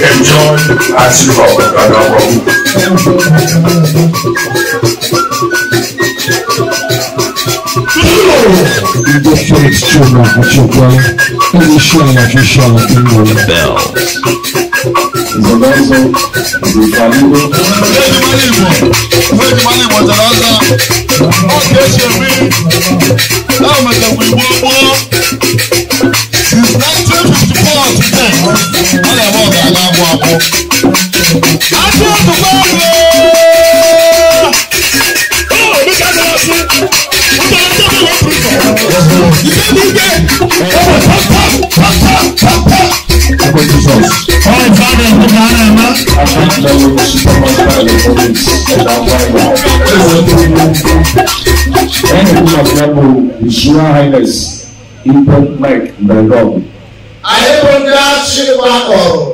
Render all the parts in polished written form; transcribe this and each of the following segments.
Enjoy Achi Hall and our Bells. Since 1954 today, His Import Mike Mberego. Anyị bụ ndị achị gbakọrọ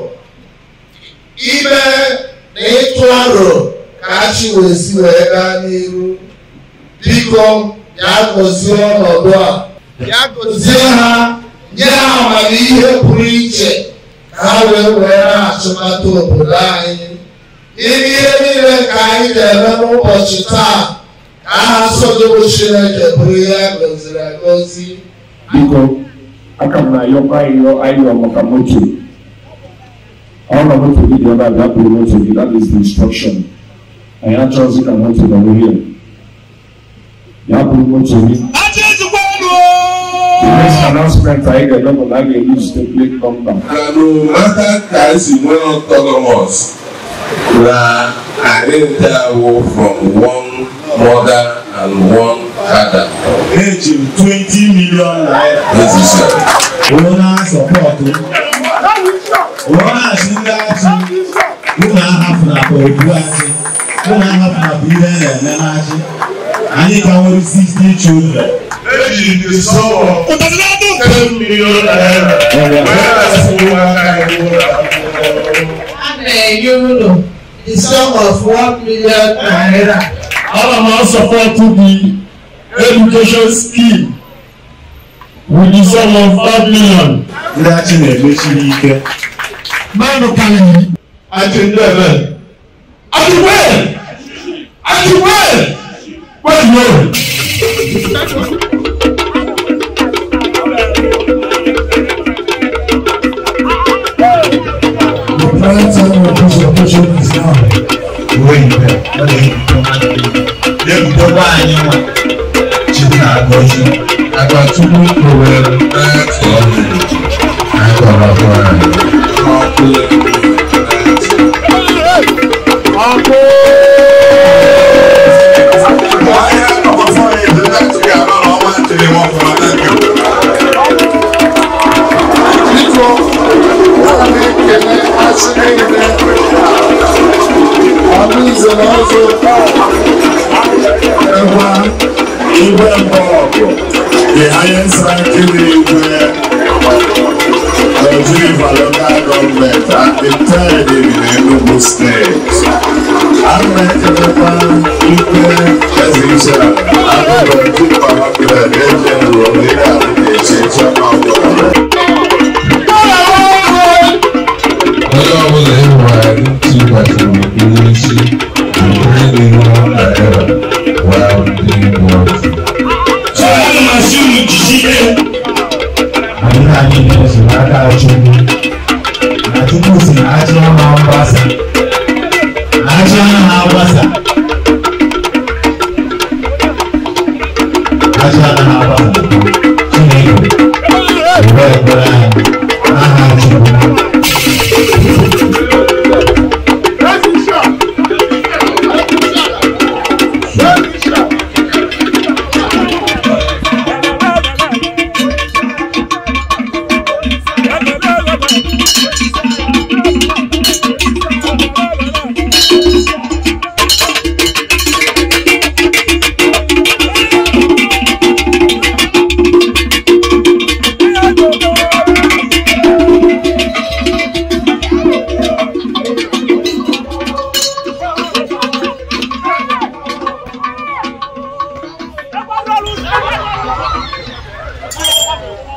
ime na ịtụ aro ka achị wee si wee gaa n'iru. Biko ya gozie ọnọdụ a, ya gozie ha, nye ha amamihe pụrụ iche ka ha wee wee na-achịkọta obodo anyị. N'ime ihe niile ka anyị ga-eme n'ụbọchị taa, ka aha nsọ gị bụ Chineke bụrụ ihe a gọziri agọzi. Biko, aka m na-ayọkwa ayọ maka moto. Ọ na moto gị dị ebe a, bịa buru moto gị, that is the instruction. Anyị achọghịzị ka moto nọrọ here. Bịa buru moto gị. The next announcement anyị ga-eme bụ na a ga-use the plate number. Na no matter ka esi nwee autonomous, na anyị ntawo from one mother and one father. Eji m 20 million naira. Wọ́n sọpọ́ọ̀tù. Wọ́n na-achị ndị achị. Ụnụ ahapụnapụ obu achị. Ụnụ ahapụnapụ ihe na-eme n'achị. Anyị ka nwere 60 children. Eji the sum of 10 million naira. Wee na-asị ụmụaka anyị ụlọ akwụkwọ. A na-enye ụlọ the sum of 1 million naira. All of our support to the education scheme with the sum of 5 million. Ndị achị na-emechiri ike. Mmadụ karịrị. Achị ndị ebe. Achị wee! Achị wee! Wee wee! The prime time of this occasion is now. Na-ebidokwa anyị nwa Chukwu na-agọzi. Agwachukwu kowere n'atị ọhụrụ. Akọrọkọ anyị. Ọkụ. Ọkụ. Ahịa ọkọfọ ya edo na-achị ga-arụ ọrụ ọma ntịrị nwa ọfụma. Thank you. Biko, ana m ekele achị niile. Ọnụ na ọzọ. Igwe Mbọgụ, the highest ranking Igwe Oji River local government and the third in Enugu State. Ana m ekelekwa Igwe Eze Agụrụ Ọhapụrụ Eje Ruo Ihe Adịghị Eche Eche Ọbụla. Onye ọbụla ị hụrụ anyị tikwasịrị n'isi bụ 3 million naira while doing what? Anyị na-anyị na-esi n'aka Chukwu. Na Chukwu si na achị ama mgbasa. Na achị anaghị agbasa. Achị anaghị agbasa. Chineke, were ekpere anyị n'aha Chukwu.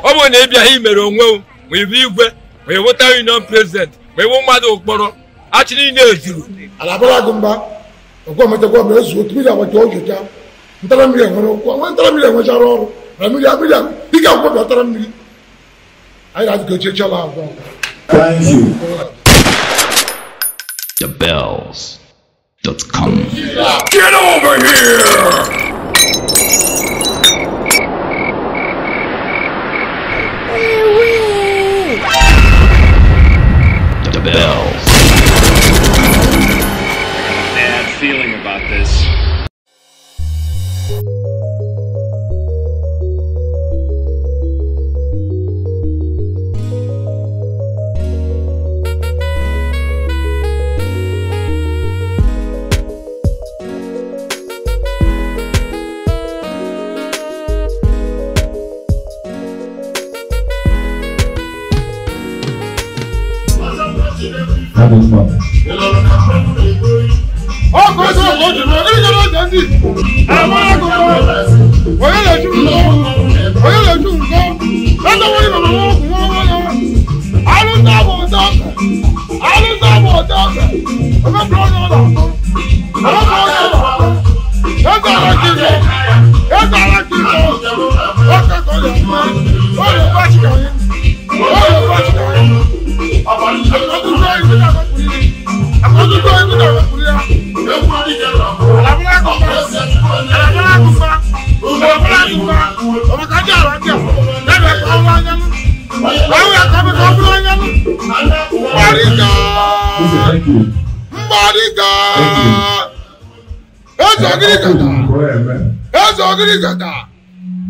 Ọ bụrụ na ị bịaghị mere onwe m, ma ị bụ igwe, ma ị wụta union president, Ma ewu mmadụ okporo achị niile ejuru. Alabara agụmba ọgwọ metakwa ma ezuo mmiri agbacha ojocha ntara mmiri enwere ụkwụ nwe ntara mmiri enwechara ọrụ na mmiri mmiri dịka akwụkwọ bịa tara mmiri anyị na-adị ka echechala agwọ. Thank you. TheBells.com. Get over here! The Bells. I got a bad feeling about this.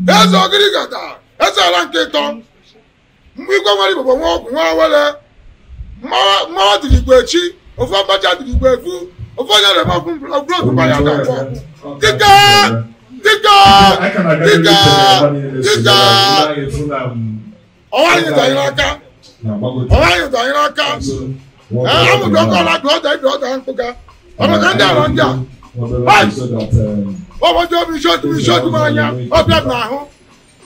Eze ogirigata eze ala nke ịtọ mgbe igwe nwere igbo nwa ọgwụ nwa wele mmawa dịrị igwe echi ofu mgbacha dịrị igwe efu ofu onye na-eme ọgwụ ya ga-agwọ dịka dịka dịka dịka ọwa anyị danyere aka ọwa anyị danyere aka amụdụ ọkụ ọla dị ọda ibi ọda mkpụga ọmaka ndị ala ndị a ọmọdé omi iṣẹ́ ojú iṣẹ́ ojú máa ya ọbẹ̀ n'ahụ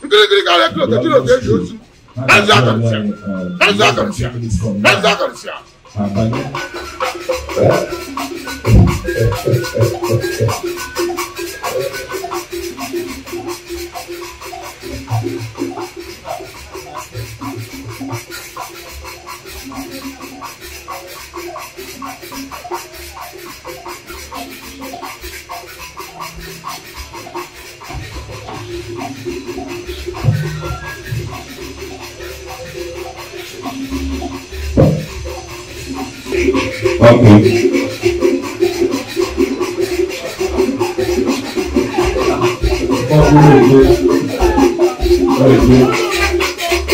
nkirikiri karịa kilo kilo ka eji otu ezi akọrịsịa ezi akọrịsịa ezi akọrịsịa. Okay.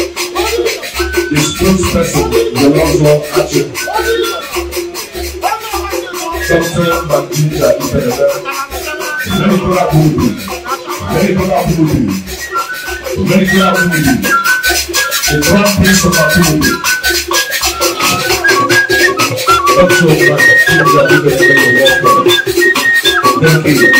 The spokesperson, the Lonzo Action. Something that means that the Crown Prince of Abuja. Thank you.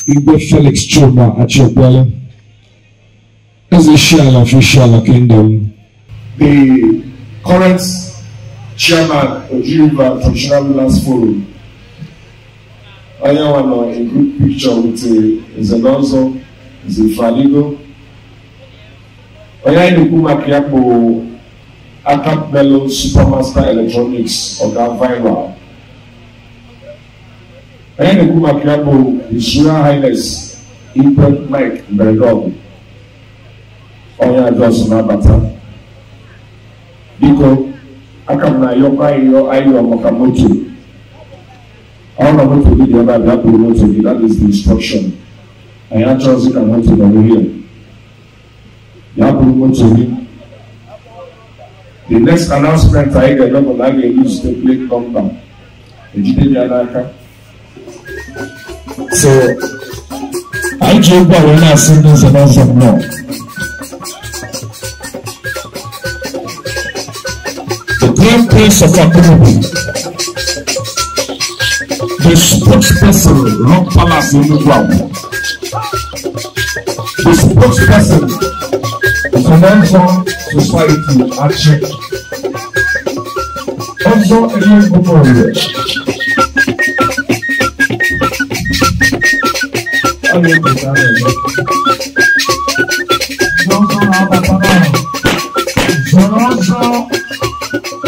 Igwe Felix Chuma Achiakwala as the Ishiala of Ishiala Kingdom, the current Chairman Oji River Traditional Rulers Forum. Onye nwa nọ a group picture with Nze Nze Ifeadigo. Onye anyị na-ekwu maka ya bụ Akap Bello Supermaster Electronics, Oga Viral. Onye na-ekwu maka ya bụ His Royal Highness Igwe Mike Mberedogu. Onye ajọs na-abata. Biko, aka m na-ayọkwa ayọ maka moto. Ọ na moto gị dị ebe a, bịa buru moto gị. That is the instruction. Anyị achọghịzị ka moto nọrọ here. Bịa buru moto gị. The next announcement anyị ga-eme bụ na a ga-use the plate number. Ejide ya n'aka. So, anyị ji egwu a wee na-asị ndị nze na ọzọ nnọọ. The Grand Prince of Akurubu, the spokesperson, Rock Palace Enugu, the spokesperson, Financial Society Achi, Ọzọ Enugu.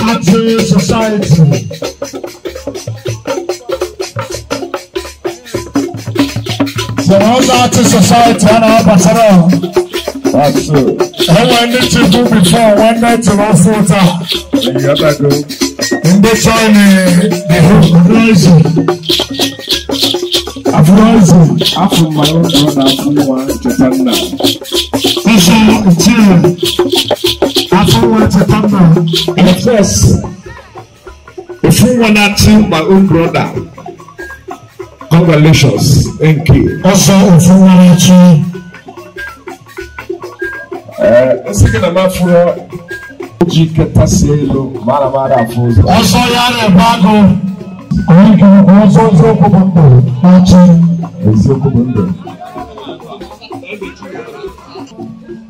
Achi Society. Ọzọ Achi Society na-abatara. That's it. Enwe ndị chibu before when they to ọfụta. Ndị China the horizon. Horizon. Afọ mmanụ ọ na-afụ nwa cheta nna. Ọzọ ichie. Afọ nwa cheta nna. Of course, if you wanna to my own brother, congratulations, thank you. Ọzọ ofu nwa na-achị. Nsị na mafuro ji keta si elu mara mara afụ ụzọ. Ọzọ ya na-ebe agụ. Anyị ga-ekwu ọzọ eziokwu bụ ndụ na-achị. Eziokwu bụ ndụ.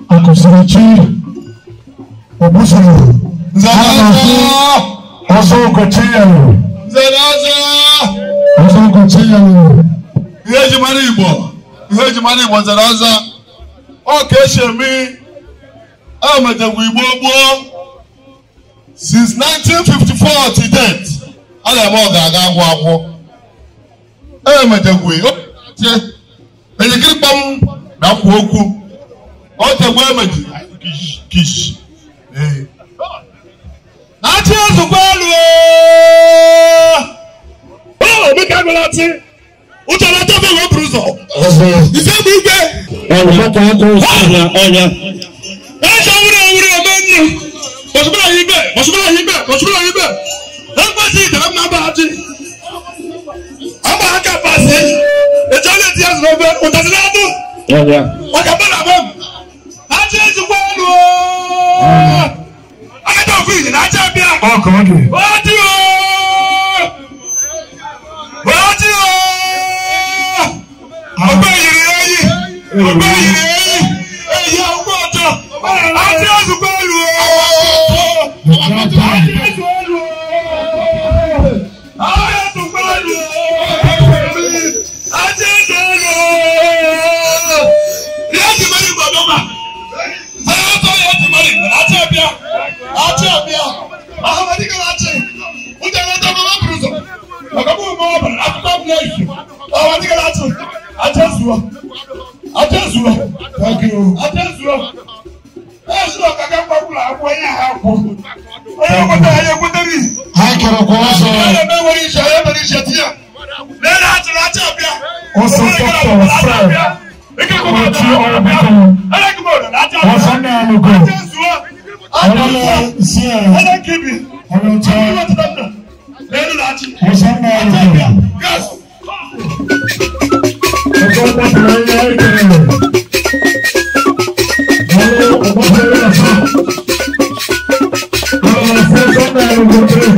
Akụsiri chi. Obusoro. Ọzọ Ugochi yelu. Ọzọ Ugochi yelu. Ihe eji mara Igbo, ihe eji mara Igbo nzere ọzọ. Ọ ka esi eme emetegwu Igbo gboo since 1954 to date. A na-eme ọ ga-aga agwụ agwụ. Emetegwu ejikiri kpọm na kwu okwu. Ọ tegwu emeji kish. Na-achị ezukwa elu. Ọ Emeka agụla achị. Uche na-achọ fe wee buru ụzọ. Ise bụ igwe. Ọnya. Eze wuru ewuru eme nnu. Kọsụbara ya ibe, kọsụbara ya ibe, kọsụbara ya ibe. Ekwesị idere mma ba achị. Ama aka pasị. Eche onye ti ya zụrụ obe, ụtasị na-atụ. Ọnya. Ọka mmadụ abụọ m. Achị ezukwa elu. Akata ofu ije na achị abịa. Ọ ka ọ dị. Ọchị o! Ọchị o! Ọgbẹ́ yìrì eyi! Ọgbẹ́ yìrì eyi! Eyi ọgbẹ́ ọjọ́! Achị ezukwa elu o! Achị ezukwa elu o! Achị ezukwa elu o! Achị ezukwa elu o! Ihe eji mara Igbo abịa ma. Zara ya eji mara Igbo, achị abịa! Achị abịa! Ahamadike na-achị! Uche na-achọ ọbụla buru ụzọ! Maka mụ ụmụ ọbara, akụkọ ọbụla ifu! Ahamadike na-achị! Achị ezuo! Achị ezuo! Thank you. Achị ezuo! Ezuo ka ka mgbakwụlọ akwụ onye ha akwụ. Onye ekweta onye ekwetere izi. Anyị kere kwa ọzọ. Onye na-eme iche, onye mere iche tinye. Lee na achị na achị abịa. Ọsọ Dr. Fred. Ochi Ọrọbiko. Ọsọ Nnaenugu. Ọlọ́lá Isia. Ọlọ́cha. Ọsọ Nnaenugu. Ọsọ mgbapụrụ ihe anyị kere. Ọlọ́ ọgbapụrụ ya afọ. Ọlọ́lá Ọsọ Nnaenugu three.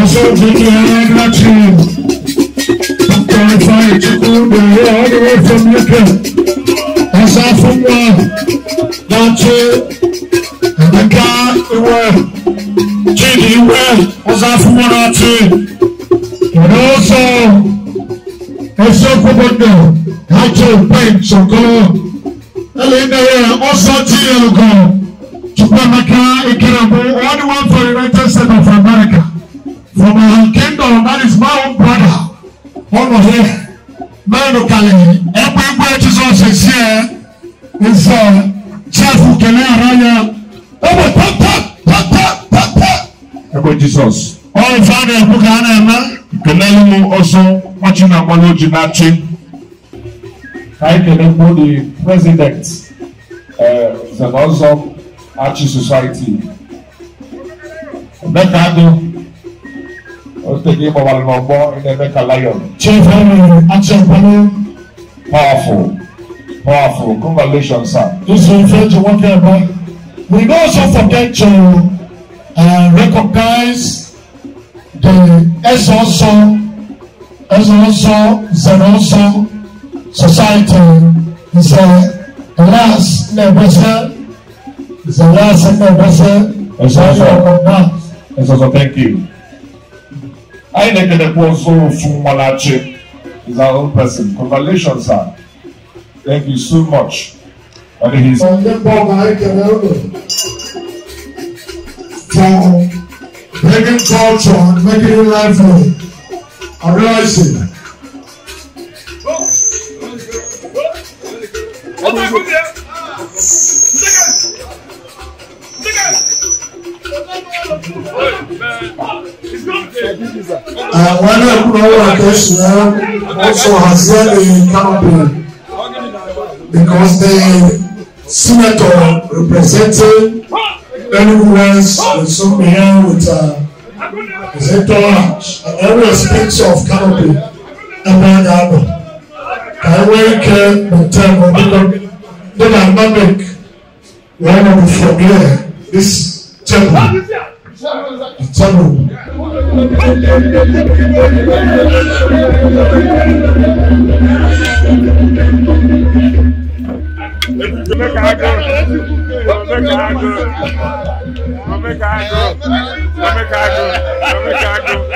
Ọsọ Jiki Anachi. Dr. Ifeanyi Chukwude, all the way from UK. Ọsọ Afụnwa, Dachi, Emeka Iwe, Chidi Iwe, Ozafumonati, and also Esokobondo, Hacho Ben Sokolo, Elena also Tiogo, Chukwamaka Ikirabu, only one for the United States of America. From our kingdom, that is my own brother, over here. Manukale, everywhere Jesus is here, is Chief Ukele Araya. Oh, tap, tap, tap, tap, tap. Ego Jesus. Oh, Father, Bukana, man. Kelelu also, watching Amaloji Nachi. I can the president, Zenozo Achi Society. Mekado. Chief Henry Achampano. Powerful, powerful. Congratulations, sir. This is to work about. We also forget to recognize the Ezoso Zenoso Society. Is the last Nebese. The last Nebese. Ezoso, thank you. I is our own person. Congratulations, sir. Thank you so much. And he's for bringing culture and making it lively. I realize it. When I also has the canopy because the senator representing Enugu West will soon be here with his entourage and every aspect of canopy and the dynamic one of the from here this temple. The temple.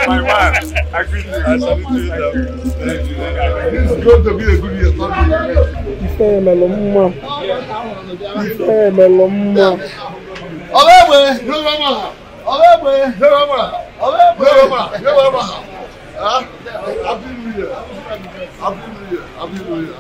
My wife, I greet you. I salute you. It's going to be a good year. Happy New Year. Happy New Year. Happy New Year. Happy New Year.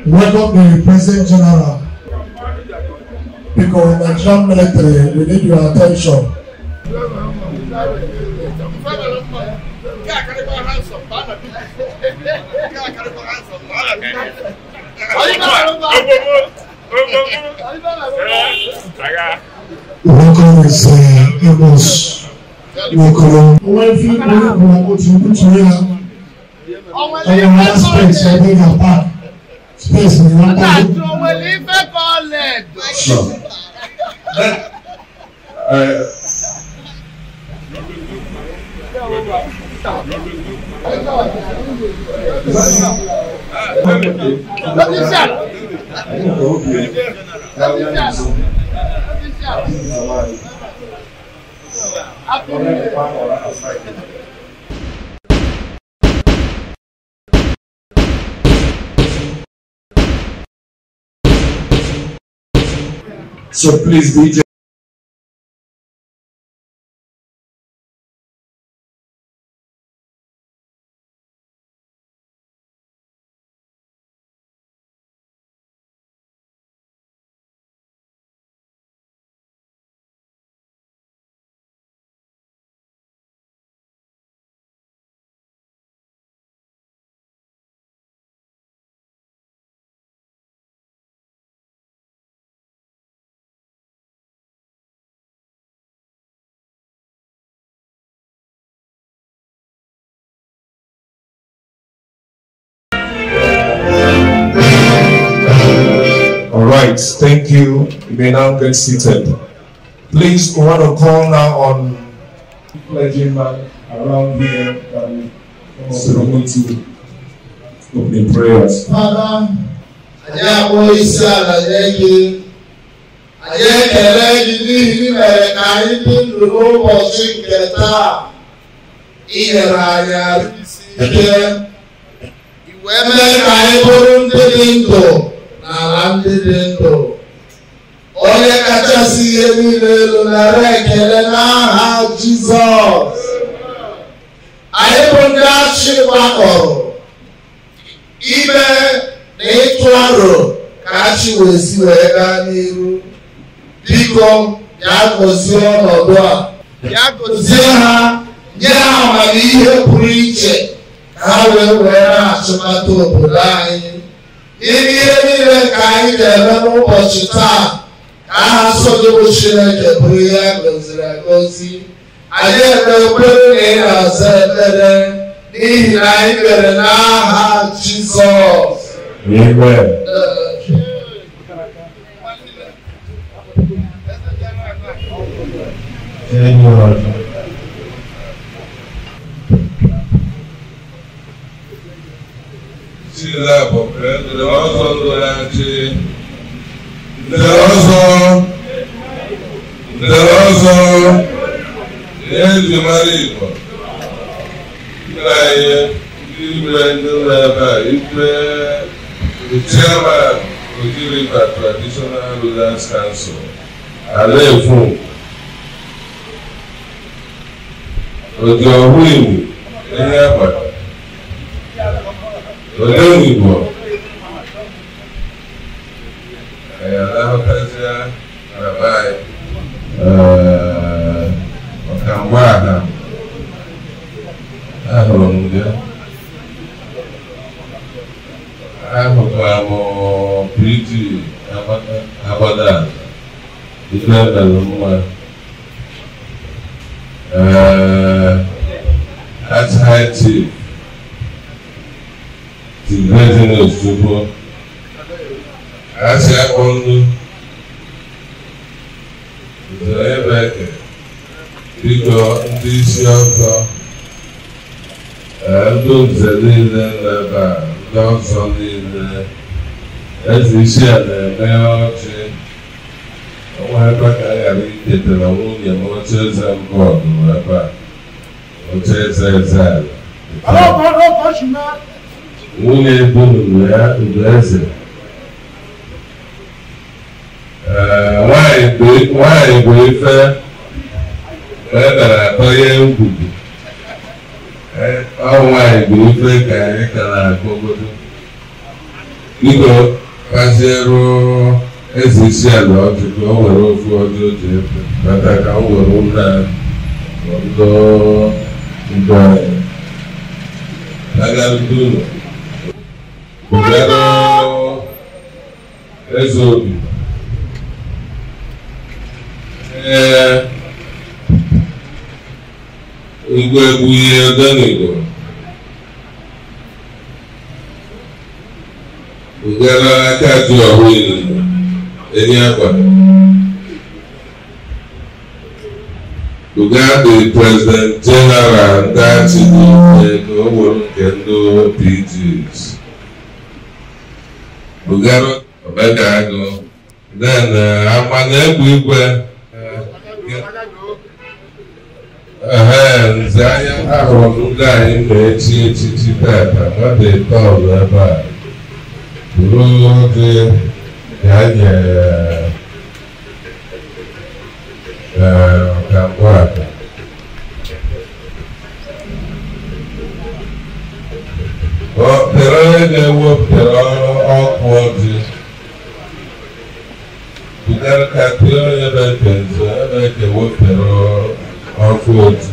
Welcome the President General. Because Nigerian military, we need your attention. Welcome is Amos Nwokolo. Space in So please, DJ. All right, thank you. You may now get seated. Please, we want to call now on clergyman around here that we So I'm going to open in prayers. Father, anyị akpọ isi ala nye gị. Anyị ekele gị n'ihi mere ka anyị dị ndụ n'ụbọchị nke taa. I nyere anyị arụ isi ike. I wee mee ka anyị bụrụ ndị dị ndụ n'ala ndị dị ndụ. Onye kachasị ihe niile elu nara ekele n'aha Jizọs. Anyị bụ ndị achị gbakọrọ ime na ịtụ aro ka achị wee si wee gaa n'iru. Biko bịa gọzie ọnọdụ a. Bịa gọzie ha, nye ha amamihe pụrụ iche ka ha wee were na-achịkọta obodo anyị. N'ime ihe niile ka anyị ga-eme n'ụbọchị taa, ka aha nsọ gị bụ Chineke bụrụ ihe a gọziri agọzi. Anyị ekpe ekpere na ị na-aza ekpere n'ihi na anyị kpere n'aha Jizọs. Amen. The chairman of the River Traditional Rulers Council, Alefu Ojohuiwu, Enyagba, Odenigbo, Ayalahotazia, Rabai, Ọkangwaha, ahụrụ m gị. Ahụkwara m PG Agbada ife mere mma. At high chief Tigrezinus Chukwu asị akpọ nnu Nzere biko ndị isi ọzọ ndị nze niile nọ ebe a, ndị ọzọ niile, eze isi a na-eme ọchị ọnwa ebe ka a ghara icheta na nwunye m oche eze mbụ ọdụ ebe a, oche eze eze ala nwunye bunuru ya ugo eze. Nwaanyị bụ ife e bere atọ ya ngwugwu. Ọ nwaanyị bụ ife ka anyị ka na-akpọgodo. Biko kpaziere eze isi ala ọjị ka o were ofu ọjị o ji efe bata ka o were ụlọ ndị ndụ anyị. Agarute ụlọ. Bugara eze obi. Ee, Igwe Egbuye Odenigbo. Bugara aka ji ọhụ ịnyịnya enyi akwa. Bugara the President General ndị achị niile ka o were nke ndị PGs. Bugara Omega Agụ. Then ama na-egbu igwe. Nze anya ahụrụ m ndị anyị na-echi echichi tata mmadụ ịtọ ebe a buru oge ka anyị ọkamgbu. Pere onye ga-ewepụtara ọkụ ọjị bugara ka tee onye na-eke nze ebe ewepụtara ọkụ ọjị.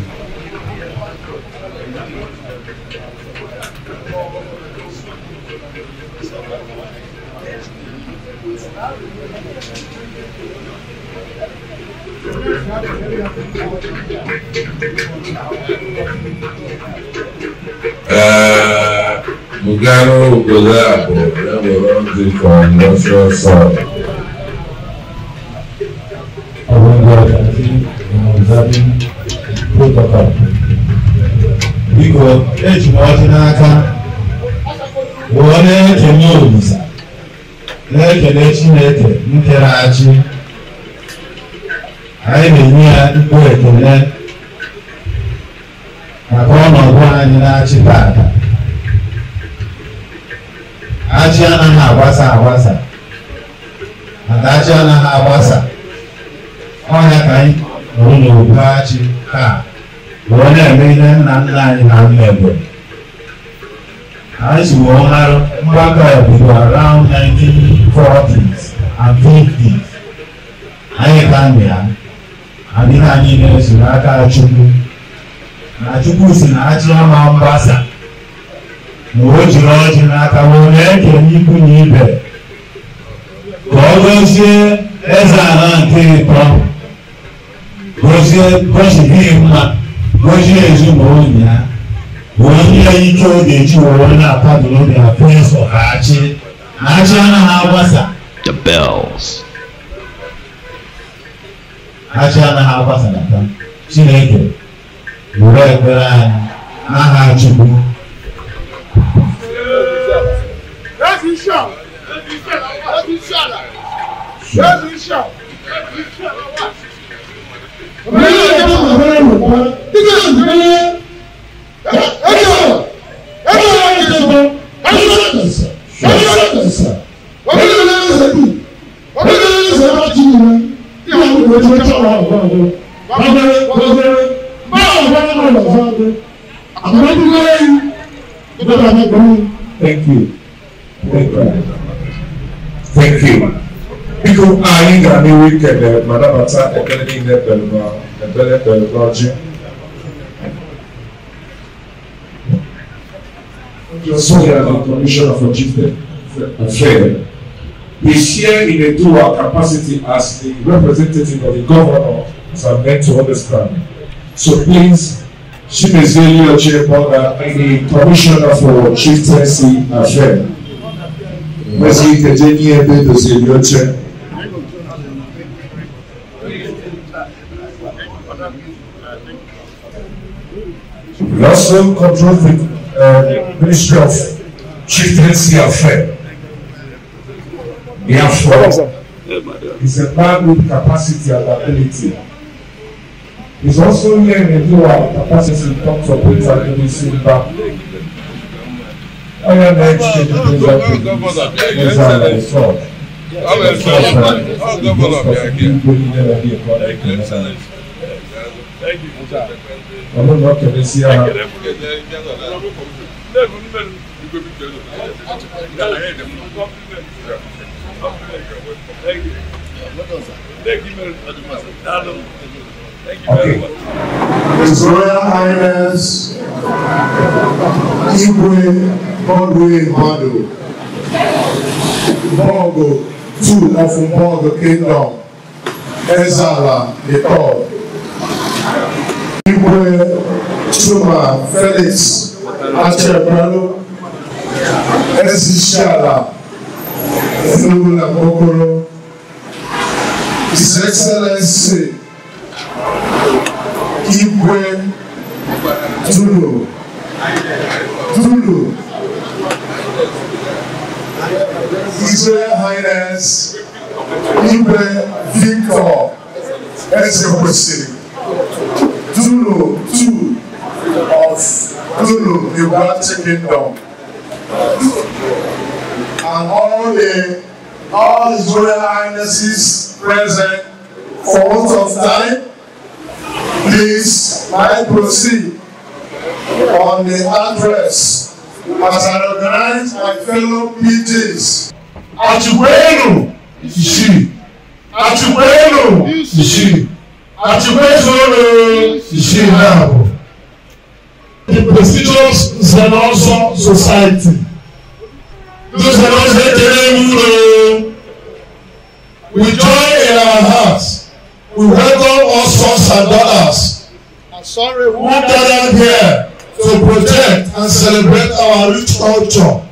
Bugara obodo a bụ ewere ọjị ka ọsọ ọsọ. Observing protocol. Biko eji m ọjị n'aka wee na-ekene Olisa, na-ekele Chineke nkere achị. Anyị na-enye ya ikpo ekele maka ọnọdụ anyị na-achị tata. Achị anaghị agbasa agbasa, maka achị anaghị agbasa. Ọnya ka anyị nọrọ n'obu achị taa wee na-eme ihe nna nna anyị ha mebere. Anyị si wee marụ mgbakọ ya bido around 1940s and 50s. Anyị ka ndụ ya adịghị anyị na-eso n'aka Chukwu. Na Chukwu si na achị ama mgbasa, na o jiri ọjị n'aka wee na-ekele ikwu na ibe ka ọ gọzie eze ala nke ịtọ, gọzie gọzie mma, gọzie ezinụlọ ya, wee nye ya ike ọ ga-eji wee na-akwadoro the affairs of achị. Na achị anaghị agbasa. The bells. Achị anaghị agbasa nata. Chineke were ekpere anyị n'aha Chukwu. Thank you. Thank you. Thank you. Biko anyị gara n'ihu ikele ma nabata ekele niile ekpere ekpere n'ọjị. So here the Commissioner for Chief Affairs is here in a dual capacity as the representative of the governor, as I'm meant to understand. So please, Chimezie Ocheboga, the Commissioner for Chieftaincy Affairs. We also control the Ministry of Chieftaincy Affairs. Therefore, he's a man with capacity and ability. He's also here in a dual capacity to talk to Peter Simba. I am next to the Okay. His Royal Highness Igwe Godwin Madu, Mbogo II of Mbogo Kingdom, Ezala the Third, Igwe Chuma Felix Achekwelu, Ezishala Enugu Okoro, His Excellency Igwe Tulu, Tulu, His Royal Highness Igwe Victor Ezekwesili, Tulu II of Tulu Ugwuachi Kingdom, and all His Royal Highnesses present for want of time. Please, I proceed on the address as I recognize my fellow PGs. Achikwenu Ishi, Achikwenu Ishi, Achikwenu Ishi now. The prestigious Zenoso Society. We join in our hearts. We welcome all sons and daughters who gathered here to protect and celebrate our rich culture,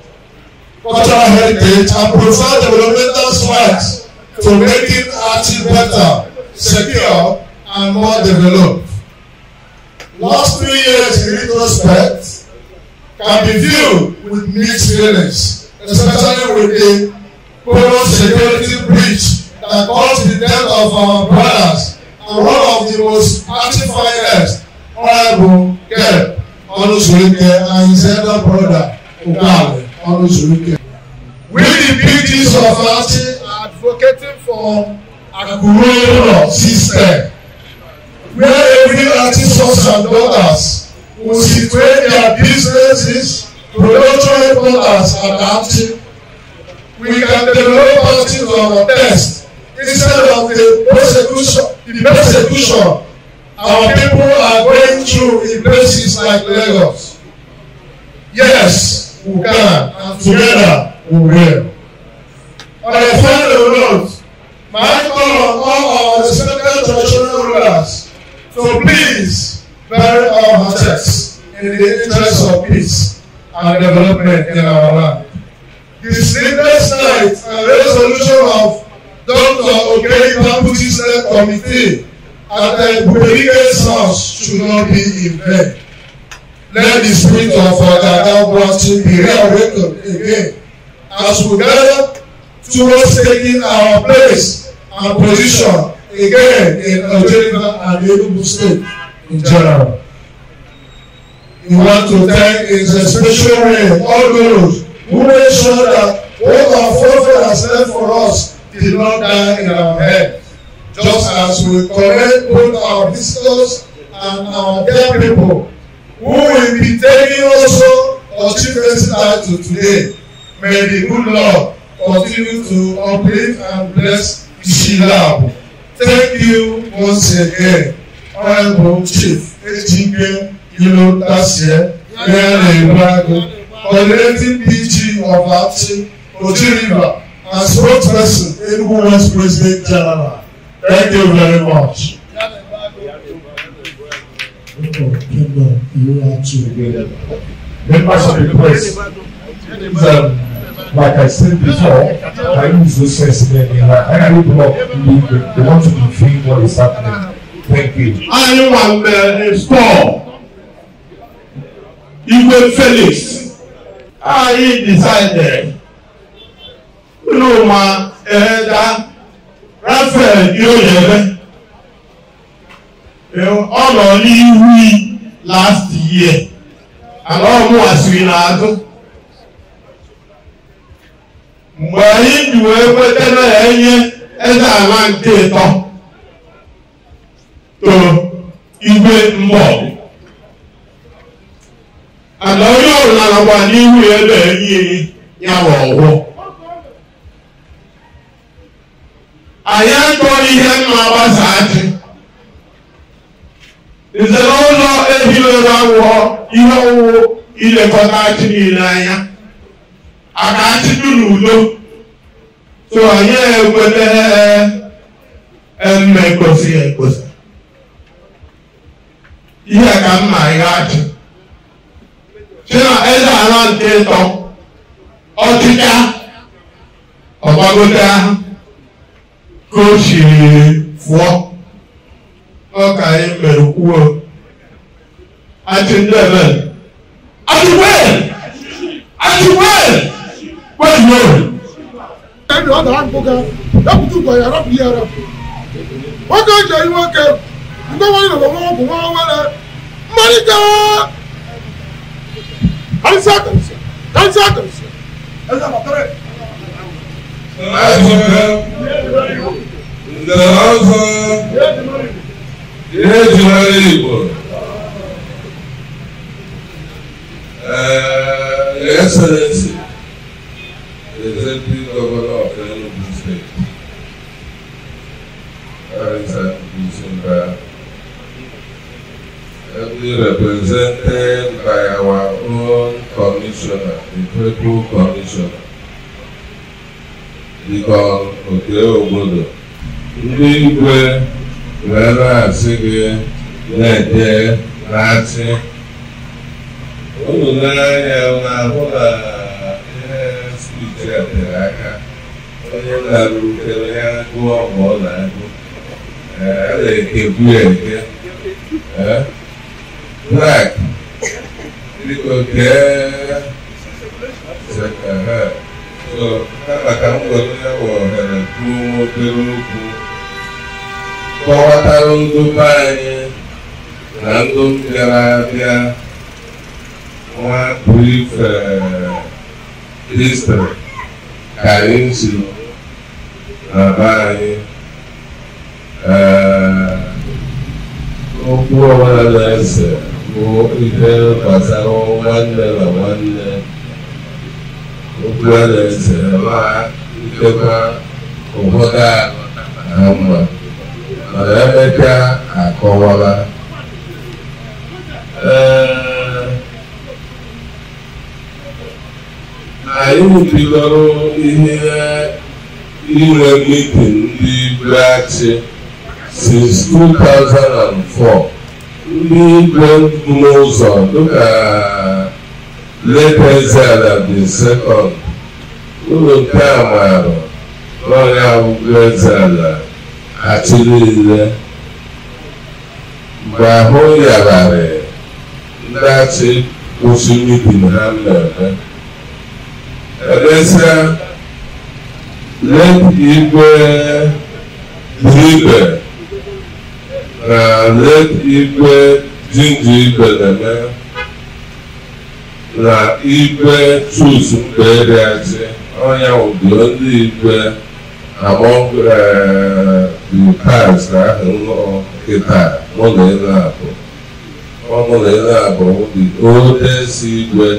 cultural heritage, and provide developmental strides to making Achi better, secure, and more developed. Last 3 years in retrospect can be viewed with mixed feelings, especially with the global security breach that caused the death of our brothers and one of the most active fighters, Honorable Keb Onuzurike, and his elder brother, Okale Onuzurike. We the PGs of Achi are advocating for a Akure system, where every Achi sons and daughters will situate their businesses, production headquarters at Achi. We can develop Achi to our best instead of the persecution our people are going through in places like Lagos. Yes, we can, and together we will. On a final note, my call on all our respected traditional rulers to please bury our machetes in the interest of peace and development in our land. The sleepless night and resolution of Dr. Okey Bambuchi's committee at the Buhari's house should not be in vain. Let the spirit of Ogaga Obuachi be reawakened again as we gather towards taking our place and position again in Oji River and Enugu State in general. We want to thank in a special way all those who made sure that what our forefathers left for us did not die in our hands. Just as we commend both our visitors and our dear people who will be taking also our chieftaincy title today. May the good Lord continue to uplift and bless Ishilab. Thank you once again, Honorable Chief Ejike Ilo Tasie, Coordinating PG of Achi, Oji River, and spokesperson, Enugu West President General. Thank you very much. Members of the press, like I said before, I use those sense I block. They want to defend what is happening. Thank you. I want the store. Igwe Felix. I decided. Roma Raphael Yoyebe. Ọ nọ n'ihu last year. And all mụ asịrị n'azụ. Mgbe anyị ji wee kweta na ya enye eze ala nke ịtọ to Igwe Mbọ. And onye ọbụla nọkwa n'ihu ya ebe enyi ya bụ ọgwụ. Anyị achọghị ihe mma gbasa achị. Nze n'ụlọ ehiwere awụọ ihe ọwụwụ ilekọta achị niile anya. Aka achị dị n'udo. So anyị ekwete emme kwesị ekwesị. Ihe ka mma ihe achị. Si na eze ala nke ịtọ ọchịcha ọgbagote ahụ ka o siri fụọ. Ọ ka anyị mere kwuo. Achị ndị ebe. Achị wee! Achị wee! Wee! Nwoke ji eyi nwoke, ndị nwere nọ nwa ọgwụ nwa nwere mmalite karịsịa karịsịa karịsịa karịsịa eze batara. Ndị ọzọ ihe ejimara Igbo, Your Excellency, the Executive Governor of Enugu State, ably represented by our own commissioner, the People Commissioner, Deacon Oke Obodo. Ndị igwe wee na-asị gị na-eje na-achị. Unu n'anya na-ahụ na ihe speech a tere aka. Onye na-arụkere ya gụọ mgbe ọ na-agụ. A na-ekekwu ya eke. Black, biko kee so kama ka m were ya bụ ohere kwuo obere okwu kọwatara ndị be anyị na ndị bịara abịa nwa brief history ka anyị si na be anyị. Okwu ọbụla na-ese bụ ihe gbasara nwanne na nwanne. Okwu a na-ese ma ikekwa ụfọdụ ha mma, mana emechaa akọwala. Anyị bidoro ihe inwe meeting ndị igwe achị since 2004. Ndị igwe n'ụzọ dịka late Eze-Ala the second, ụlọ nke a maara n'ọnya bụ Eze-Ala achị niile. Mgbe ahụ yagharị ndị achị kwụsị meeting ha na-eme. Emesịa late Igwe Diribe na late Igwe Jinji Ibeneme na Igwe Chus Mgberiachi, ọnya bụ ndị igwe among the past ahụ nọ kịta mụ na ị na-abụ. Ọ mụ na ị na-abụ the oldest igwe,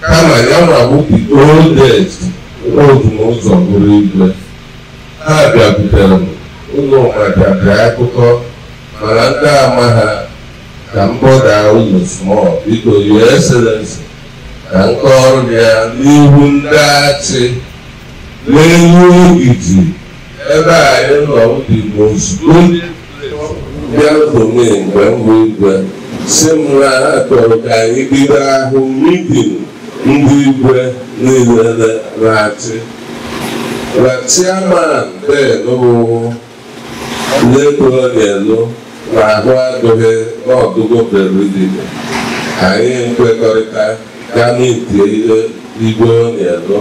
kama ya nwa bụ the oldest otu n'ụzọ bụrụ igwe. Ha bịakwutere m ụlọ maka bịa akụkọ, mana ndị ama ha ka m bọda unu small, biko Your Excellency, ka m kọọrọ ya n'ihu ndị achị n'elu ogidi ebe anyị nọ dị most bịa tome mgbe m bụ igwe si m na ha chọrọ ka anyị bido ahụ meeting ndị igwe niile na-achị. Na chairman den bụ Late na ahụ adịghị n'ọdụgo berudide. Anyị nkwekọrịta gaa n'ite igwe onyelu.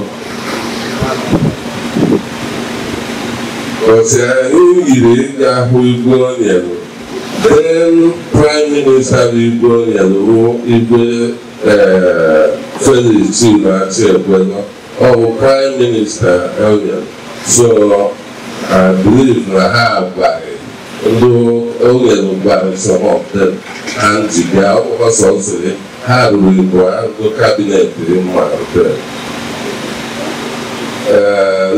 Ọsị anyị yiri ịga hụ igwe onyelu. Then Prime Minister bụ igwe onyelu bụ igwe Felix Chinua Achiekwelu. Ọ bụ Prime Minister onyelu. So I believe na ha gwara ndị onyelu gwara some of them and bịa ọsọ nsiri ha ruru igbo ndị cabinet mma.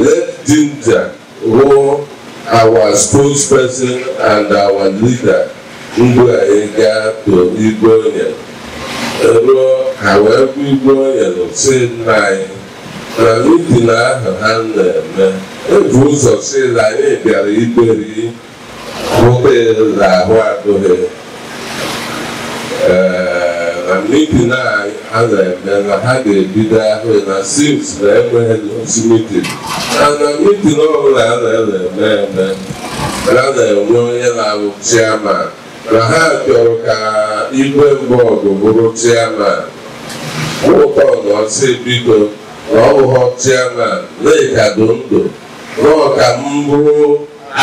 Let Ginger who our spokesperson and our leader mgbe anyị gaa to igwe onyelu ruo ha wee bụ igwe onyelu si nna anyị na meeting ahụ ha na-eme ebu ụzọ si na anyị bịara iberi hụta ahụ adịghị na meeting a na-eme na ha ga-ebido ahụ na since na enweghị ozi meeting na meeting ọbụla a na-eme eme na na-enwe onye na-abụ chairman na ha chọrọ ka igwe mbụ ọgụ bụrụ chairman. Ụtọ na ọsị biko na ọ bụghọ chairman na-ekado ndụ na ọka m bụrụ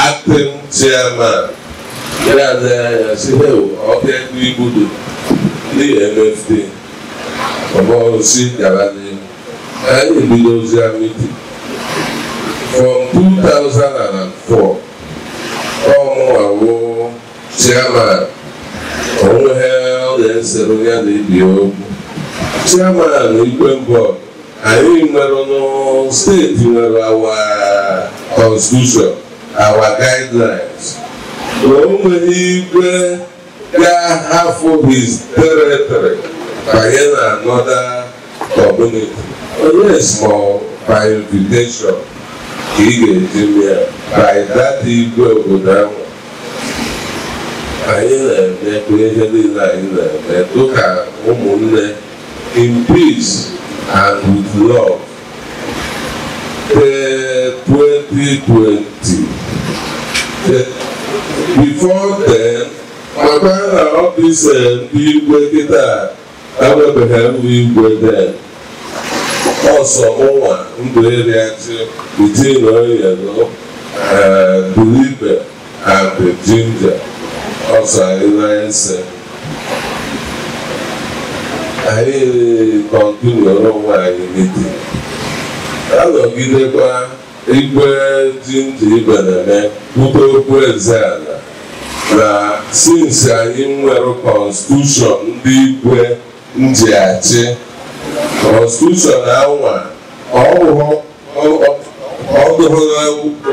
acting chairman. Ya na ya si ọka ego igbudo ndị MFD ọbọrụsi gara n'ihu. Anyị ebidozie meeting from 2004. Ọmụnwawo chairman onweghị ọ na-esere ya na ibi okwu. Chairman igwe mbụ anyị nwere nụ steeti nwere our constitution, our guidelines. O nweghị igwe ga-ahafụ his territory banye na another community. Onye small by invitation ka ị ga-eji mee by that igwe obodo ahụ. Anyị na-eme ihe niile anyị na-eme dịka ụmụnne in peace and with love. 2020. Before then, Maka na ọfịs ndị igwe kịta enwebeghị mbụ igwe de ọsọ ụwa ndụ eriachi between Oyelo, Bulibe and Ginger ọsọ anyị na-ese anyị kọntinuere onwe anyị meeting anọgidekwa igwe Ginger ibe na-eme kwute okwu eze ala na since anyị nwere constitution ndị igwe nji achị constitution anwa ọdụhụla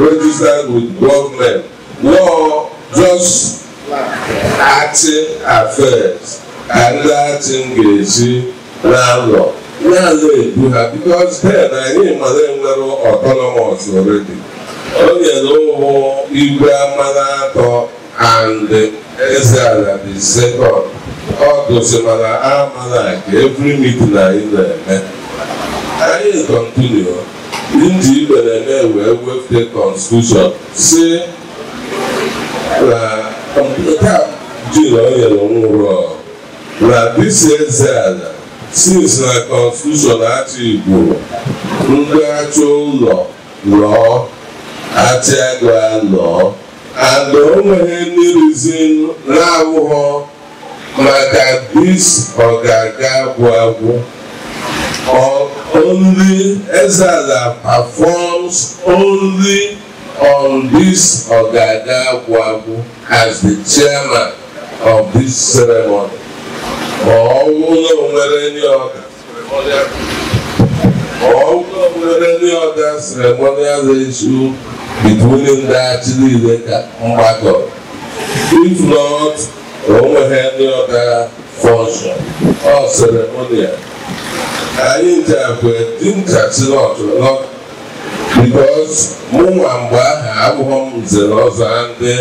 registered with government law just achị affairs ka ndị achị m ga-esi na-alọ na-alọ ebu ha because then anyị mara enwere autonomous already. O nyere ụmụ igwe amara atọ and eze ala the second ọ dosimara amana ka every meeting anyị na-eme anyị continue ndị ibe na-eme wee wepụta constitution si na nke a jiri o nyere nwụrụ na disi eze ala since na constitution achị Igbo ndị achị ụlọ lụọ achị agụ alụọ and o nweghị any reason na-awụghọ maka this ọgaga agwụ agwụ. Only Ezala performs only on this ọgaga agwụ agwụ as the chairman of this ceremony. Ma ọ bụrụ na o nwere any other ceremonial issue between ndị achị niile ka mgbakọ. If not, o nweghị any other function or ceremonial. Anyị nchakwe dị nchachi not because mụnwa mgbe ahụ abụghị m nze na ọzọ ndị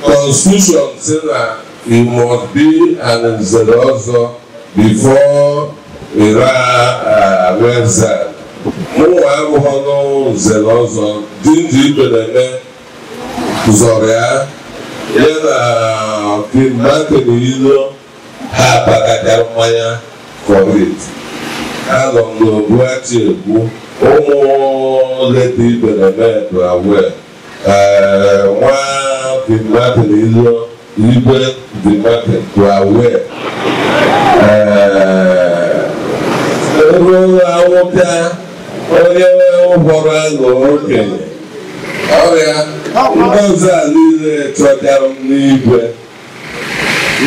constitution si na you must be an nze na ọzọ before ịra weza. Mụnwa abụghị nze na ọzọ dị ndị ibe na-eme zọrọ ya ya na Martin Ilo ha agbakọtara mmanya for it. Anọ m n'obu achị ekwu ụmụ leta ibe na-eme awe nwa Martin Ilo igwe Martin awe ruo anwụta onye ụbọrọ alụ okenye ọrịa ndị ọzọ a niile chọtara m n'igwe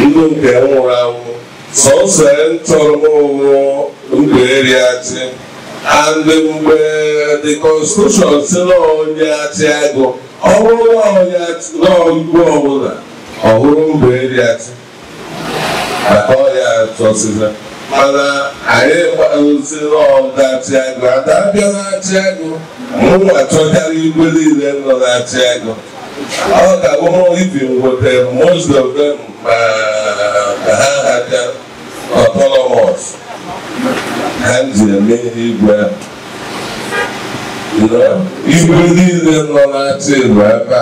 ndụ nke nwụrụ anwụ sọsọ chọrọ m ụwụ ndụ eri achị and mgbe the constitution si na onye achị agụ ọ bụrụ na onye igwe ọbụla ọ bụrụ ndụ eri achị maka ọrịa chọsịza mana anyị gbalụsi n'ọdachi agụ ada abịa na-achị agụ mụnwa chọtara igwe niile nọ na-achị agụ ọ ga-abụ ibi nweta most of them ma ka ha haja autonomous ha ji eme ihe igwe igwe niile nọ na-achị nọ ebe a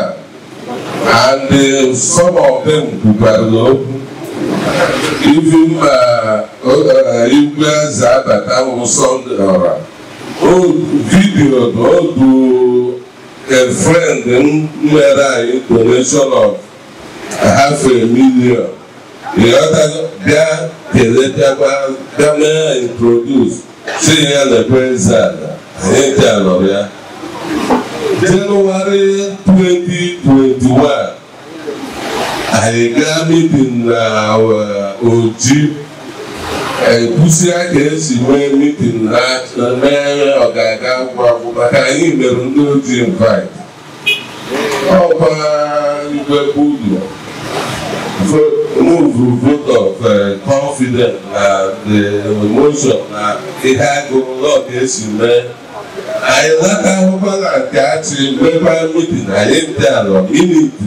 and some of them kwukwara okwu. Even igwe eze abata wụ Sunday ọra video odu a friend mere anyị donation of $500,000 bịa keletakwa bịa mee introduce si ya na-ekwe eze ala anyị ji alọrọ ya January 2021 anyị gaa meeting na Oji ekwusịa ka esi mee meeting na mee ọgaga agwụ agwụ maka anyị mere ndị Oji invite ọkwa igwe budu move vote of confidence na the motion na ihe agụrụ na ka esi mee anyị lata ahụhụ na nke achị mekwa meeting anyị ndị alọ minute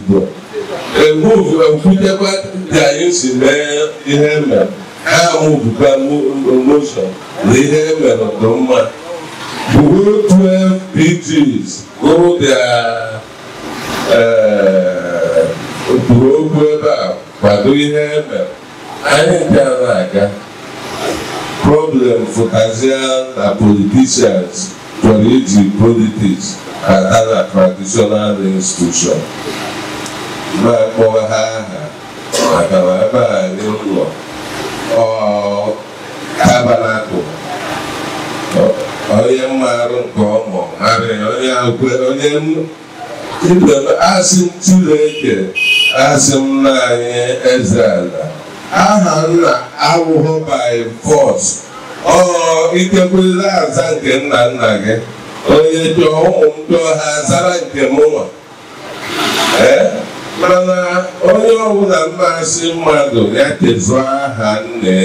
ekwutekwa ka anyị si mee ihe mere ha mụbụkwa motion na ihe mere dị mma bụrụ 12 PGs gụrụ their kwuru okwu ebe a Kwado ihe e mere anyị nke a na-aga problem fụtazia na politicians chọrọ iji politics bata na traditional institution na-akpọ ha aha maka na ebe anyị nọ ọ tabanakụ onye mmarụ nke ọmụ onye asị m Chineke asị m nna anyị eze ala aha nna awụghọ by force ọ ikekwela aza nke nna nna gị onye chọọ ụmụ m chọọ ha zara nke m nwa mana onye ọbụla mmasị mmadụ ya chezụọ aha nne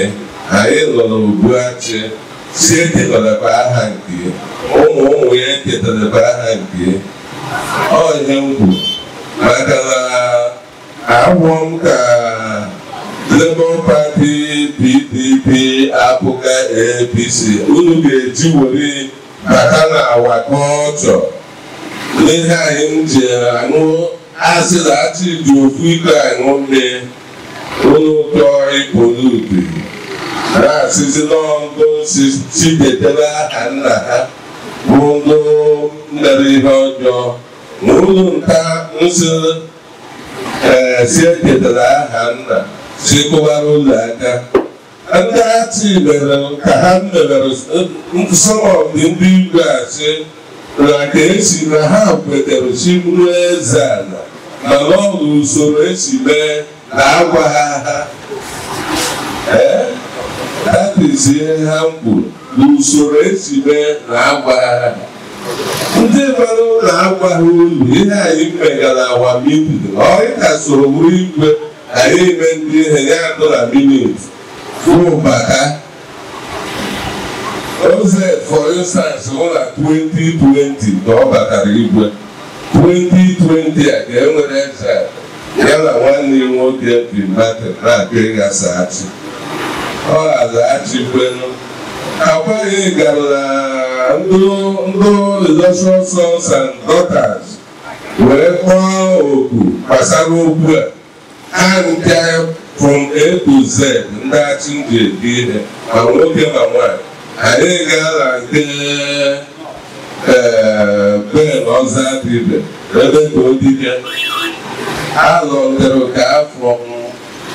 anyị nọ n'Obuachi si eketarakwa aha nke ụmụ ụmụ ya eketarakwa aha nke ọ ihe m kwuru maka na ahụọ m ka Labour Party PDP apụga APC unu ga-eji were bata na awa kọlchọ n'ihe anyị ji aṅụ asị na achị ji ofu iko aṅụ mmiri unu chọọ ịpụlutu na-asịzi n'ọndụ si detara aha nna ha bụ ndụ mere ihe ọjọọ na unu nta nsị si eketara aha nna si kụwara ụlọ aka ndị achị mere ka ha mewere some of the ndị igwe asị na ka esi na ha kwetere si bụrụ eze ala mana ọ bụ usoro esi mee na agwa ha ha that is ihe ha kwuru na usoro esi mee na agwa ha ndị mmadụ na-agwa ha ulu ihe anyị megara awa mitin ọ ka soro bụrụ igwe anyị eme ndị ihe ya atọ na minit bata Oze for instance hụ na 2020 ka ọ batara igwe 2020 a ka e nwere eze ya na nwanne ya nwoke bi Martin na-akụ ịghasa achị ọ ghaza kwenu akwaghị gara na ndị Illustrious Sons and Daughters wee kpọọ oku gbasara okwu a ha nke from A to Z ndị achị ndị ede ihe ma nwoke ma nwaanyị anyị gaa na nke Ben Ọzadibe ebe ka odike alọtere ka afọ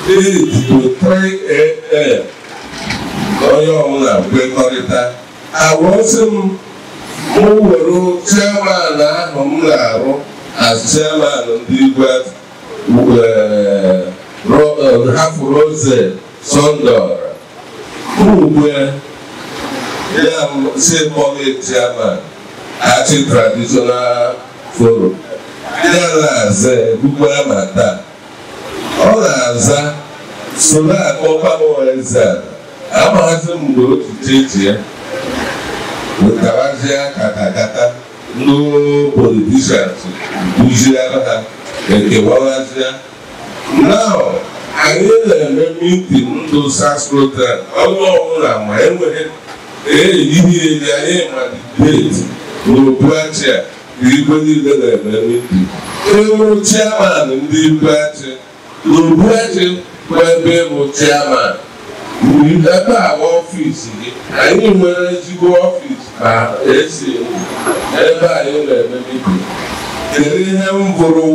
8 to 3 a.m. onye ọbụla kwekọrịta agwọsị m mụ were chairman ahụ m na-arụ as chairman ndị igwe hafụrụ oze Sọndọra ugwe ya si kpọghị chairman achị traditional forum ya na-aza egbukwa ma taa ọ na-aza soro akpọkwa m eze ala amaghịzị m mgbe otu chechi ya wetarazie katakata ndị politicians duziara ha ekewarazie now anyị na-eme meeting ndụ sasrotan ọnụ ọbụla ma enweghị eyighị eyi anyị ma date n'Obuachi a igwe niile na-eme meeting enwere chairman ndị Igweachi n'Obuachi bụ ebe bụ chairman ebe a bụ ọfịs gị anyị nwere ezigbo ọfịs ma esi ebe anyị na-eme mitin kedu ihe m bụrụ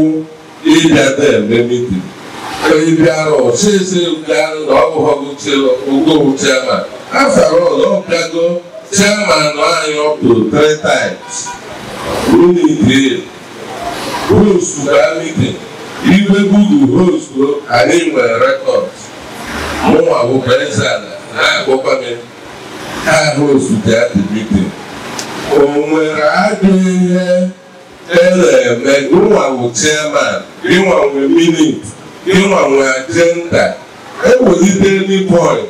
ịbịa eme mitin ịbịara ọsịsị bịara na ọ bụghị ogo chairman after all ọ bịago chairman anyị up to 3 times unit host ba mitin igwe Google host anyị nwere rekọd mụnwa bụkwa eze ala na-akpọkwa m ha host the meeting o nwere ajọ ihe na-eme ịnwa bụ chairman ịnwa nwe minute ịnwa nwe agenda ewelite any point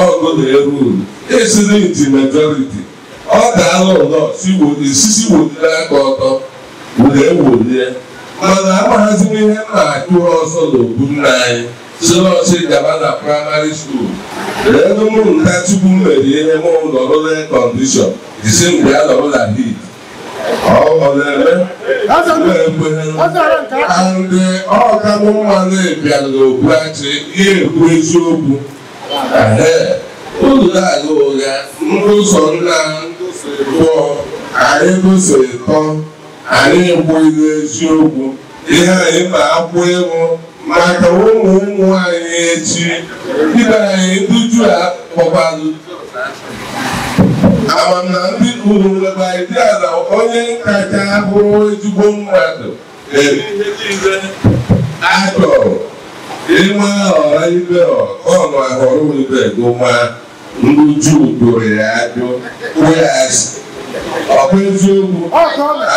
ọgụ na-eru esiri nti majority ọ daala ụlọ isisi wolite aka ọtọ were ewolie mana amaghazi m ihe m na-achụ ọsọ n'okpu nna anyị si n'ọchị gaba na praịmarị skuul ebe mụ nta Chukwu mere ihe mụ nọrọ na kọndishọn isi mgbe ya nọrọ na hit ọ na-eme And ọ ka mụ mma na-ebịara n'okwu achị ihe ekwu eziokwu. Unu na-agha ụgha ndị ụzọ nna pụọ anyị gụso ịtọ anyị ekwughị n'eziokwu ihe anyị ma akwụ ịhụ maka ụmụ ụmụ anyị echi ibe anyị ndị Juu akpọkwanụ amam na ndị uru nwekwa idea na onye kacha bụrụ ezigbo mmadụ eri ihe niile a chọrọ ịma ọra ibe ọnụ ahọrọ ibe gụma ndị Juu doro ya ajụ kwụ ya asị. Ọ bụ eziokwu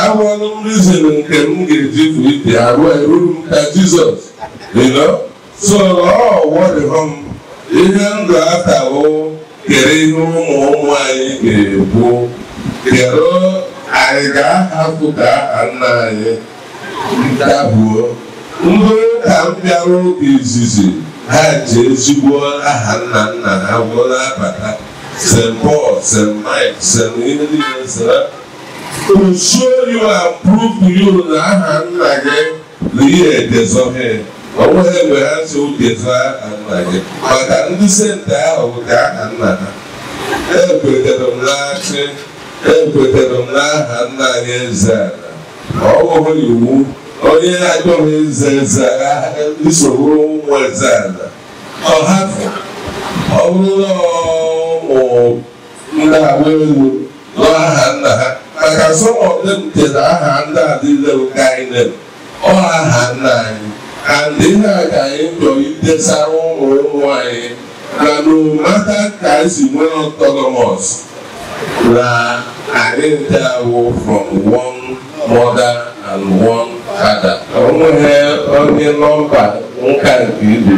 ahụọlụ m rizin nke m ga-eji fụ ite arụ eruru m ka Jizọs, you know? So ọ wọrịhọ m ihe ndụ atawo kere ihe ụmụ ụmụ anyị ga-ekwu kere anyị ga-ahapụ ka aha nna anyị dabuo. Ndị ụka m bịara oge izizi ha ji ezigbo aha nna nna ha wụrụ abata St. Paul, St. Mike, St. ihe niile sara to show you and prove to you na aha nna gị na ihe edezọghị o nweghị mgbe ha si dezọ aha nna gị maka ndị senti ahụ bụ ka aha nna ha. Ekwetere m n'achị, ekwetere m n'aha nna anyị eze ala. Ọ bụghị iwu onye na-achọghị eze eze isoro ụmụ eze ala ọ hapụ. Ọ bụrụ na ụmụ ndị agba elu n'aha nna ha maka some of them chere aha ndị a niile bụ kainem ọ aha nna anyị and ihe a ka anyị chọrọ idesara ụmụ ụmụ anyị na no matter ka anyị si nwee autonomous na anyị ndị awụ from one mother and one father. O nweghị onye nọmba nka nke ibe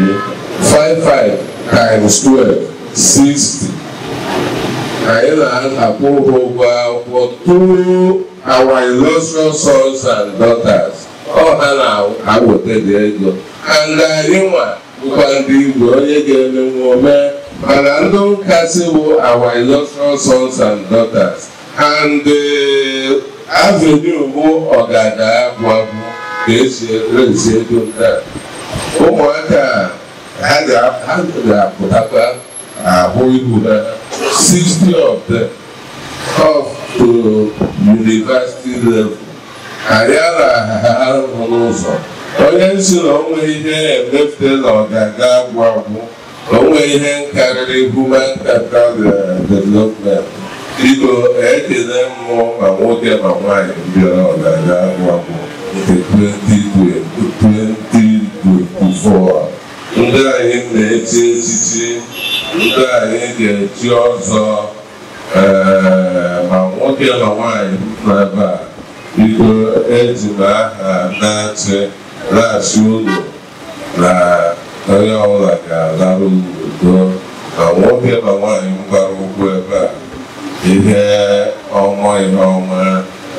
55 times 12 60. Anyị na-akwụ ụgwọ akwụkwọ through our illustrious sons and daughters. Ọ ha na-aweta dị ego and anyị nwa bụkwa ndị Igbo onye ga-emenwu ome mana ndị ụka si bụ our illustrious sons and daughters and the avenue bụ ọgada agwụ agwụ ka esi resi ego nke a. Ụmụaka ha ga-apụtakwa ahụ ihu ha 60 of them up to university level. Anyị anaghị n'ụzọ onye nsi na onwe ihe emefute na ọgaga agwụ agwụ onwe ihe nkarịrị human capital development. Biko ekele mmụọ ma nwoke ma nwaanyị bịara ọgaga agwụ agwụ nke 2024. Ndị anyị na-echi echichi, ndị anyị ga-echi ọzọ, ma nwoke ma nwaanyị nọ ebe a, biko eji m aha na-achị na-achị unu na onye ọbụla ga-alarụ n'udo ma nwoke ma nwaanyị gbara ụkwụ ebe a ihe ọma ihe ọma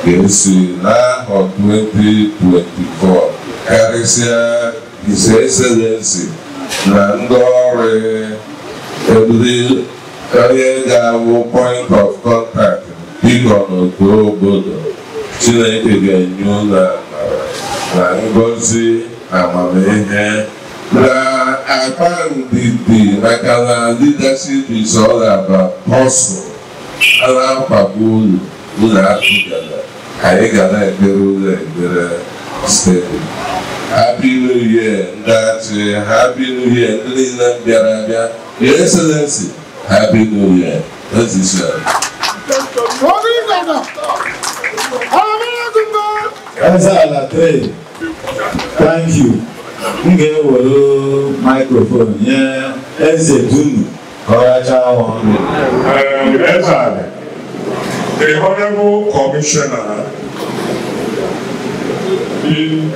ga-esi n'ahọ 2024 karịsịa His Excellency na ndị ọrụ ndị onye ga-abụ point of contact biko n'otu obodo. Chineke ga-enye unu amara na ngọzi amamihe na akpa ndidi maka na leadership is all about hustle. A na-akwagbu unu unu atụgala anyị ga na-ekpere ụlọ ekpere steady. Happy New Year, ndị achị. Happy New Year, ndị niile bịara abịa. Your Excellency, Happy New Year. Ezi Eze ala 3, thank you. M ga-ewere microphone nye Eze Dunu ka ọ rachaa ọnụ. Eze ala, the Honorable Commissioner in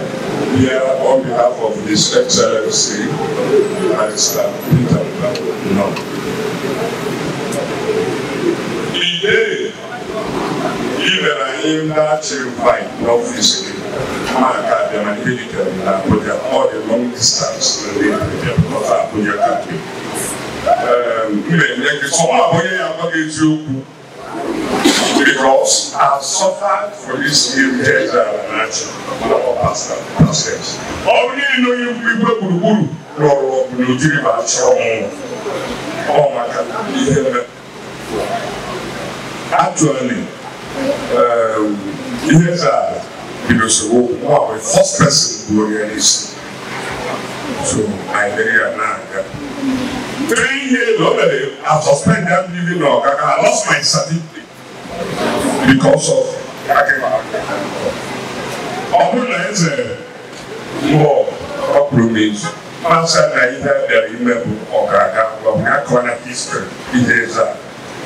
here on behalf of His Excellency, Barrister Peter No. Ide ibere anyị na-achị invite n'ọfịs gị maka abịa na ihe dịtere na Abuja all the long distance ndị Abuja because Abuja ka dị. M na-enye gị sọ ọ bụ onye ya agwa gị eziokwu. Because I suffered for this new process. Only know you people oh my God. Actually, here's a because the first person who is. So I now. 3 years already, I suspended them living on. I lost my certificate because of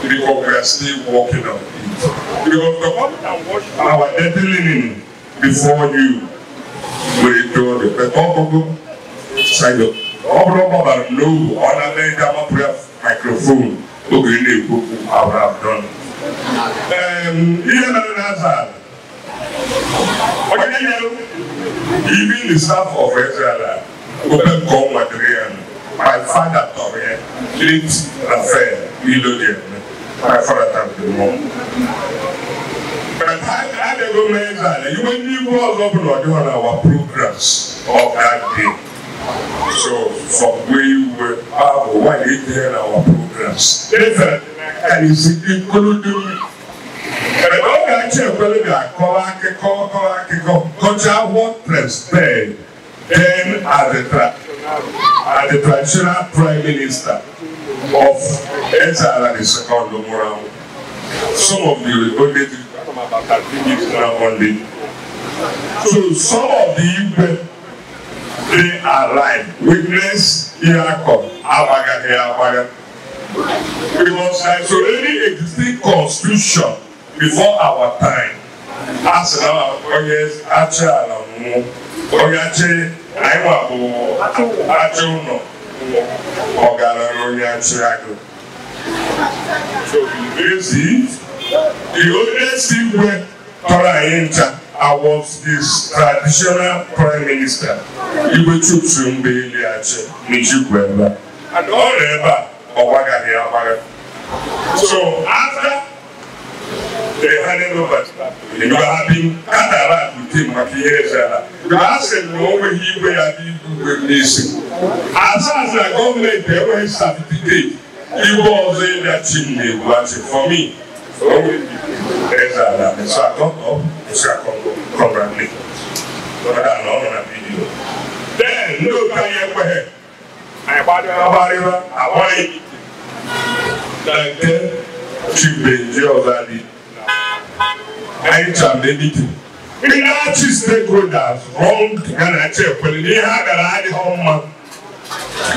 because we are still working on it. Because the one that wash our dirty linen before you will do the side up. Microphone. I would have done. Even the staff of Israel, my father, late Raphael, my father, the mom. But I go you when you on our programs of that day. So from where you were, why did they our programs? And it's including. Then as the traditional prime minister of Ezra the second Moral, some of the only so some of the Igwe they arrive witness Iacob Abaga. Because there is already existing constitution before our time. As now, so the oldest Igwe I was his traditional prime minister. Igwe and all ever. So after they handed over, you have been cut with him. As the government, they were certificate. He was in that chimney for me. So I got up, so I congratulate. Then, no, I stakeholders wrong and I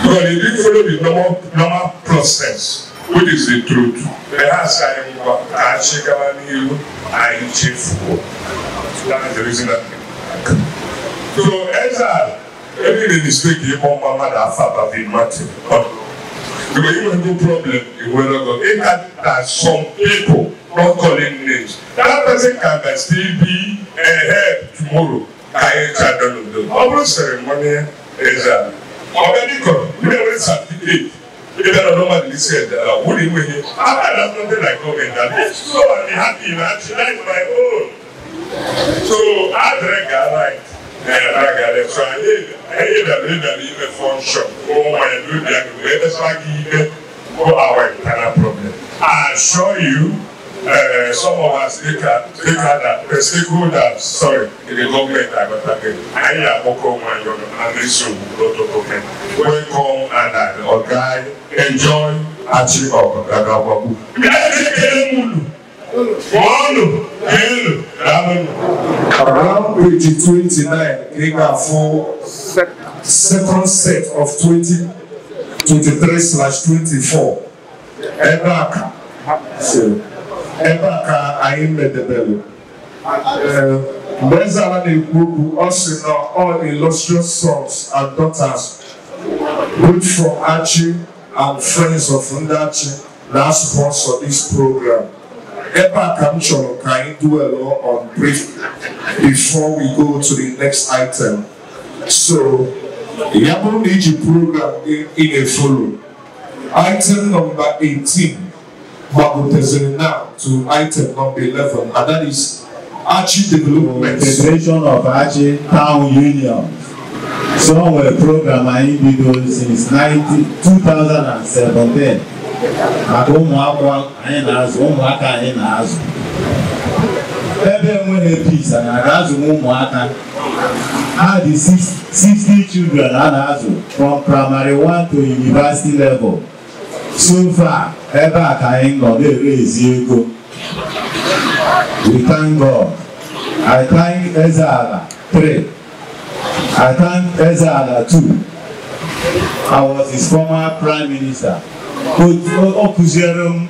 but they didn't follow the normal process, which is the truth. That is the reason that. So Ezra, every mistake you mama that father be Martin. Because you have no problem, you will not go. If that some people not calling names, that person can still be a help tomorrow. I don't know. All ceremony is a already we have a certificate. You don't know what they said. What do you mean? I have nothing like government. So I'm happy. That's my own. So I drink a right. So I function. Our internal problem. I assure you, some of us stakeholders, sorry, in the government, I am welcome and guy enjoy Achi Around page 29, they got for second set of 2023/24. Ebaka I made. All illustrious sons and daughters, both from Achi and friends of Ndachi, now sponsor this program. Ebaka can do a lot on brief before we go to the next item. So, Yaboniji program in a follow. Item number 18. gbagoteziri now to item number 11, and that is Achi Development. Federation of Achi Town Unions. So nwere program anyị bidoro since 2017 maka ụmụ akwụkwọ anyị na-azụ, ụmụaka anyị na-azụ. Ebe enweghị peace, anyị ga-azụ ụmụaka. Ha dị 60 children a na-azụ from primary 1 to university level. So far, ebe a ka anyị nọ na-ere ezi ego. We thank God. I thank Ezeala 3. I thank Ezeala 2. I was his former prime minister. O kụziere m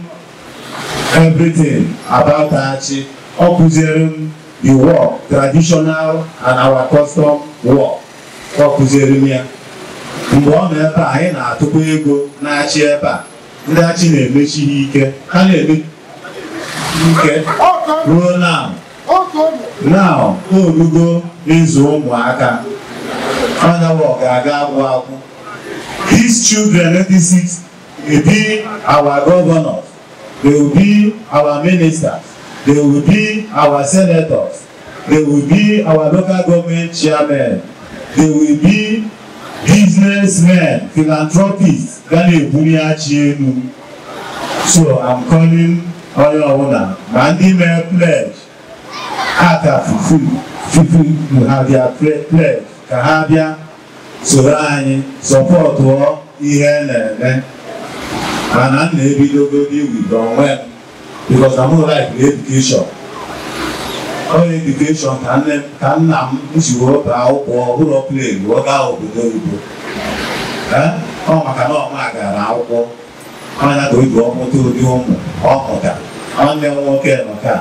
everything about Achi. O kụziere m the work, traditional and our custom work. O kụziere m ya. Mgbe ọ nọ ebe a, anyị na-atụkwa ego na-achị ebe a. Ndị Achi na-emechi ha ike. Ha na-eme ike ruo now. Now, o rugo ịzụ ụmụaka. Ọ ga-aga agwụ agwụ. These children, 86, will be our governors. They will be our ministers. They will be our senators. They will be our local government chairmen. They will be businessmen, philanthropists. So I'm calling onye ọbụla ma ndị mere pledge aka fufu ha bịa pledge ka ha bịa soro anyị sọpọtụọ ihe na-eme. Mana m na-ebidogodi with onwe m because I'm not like education. Onye education ka nna m si wee baa akwụkwọ ụlọ plane wee gaa obodo oyibo. Ọ maka na ọma gara akwụkwọ ọnya ka o ji ọmụta ụdị ụmụ ọ mụta. Nwanne m nwoke nọ ka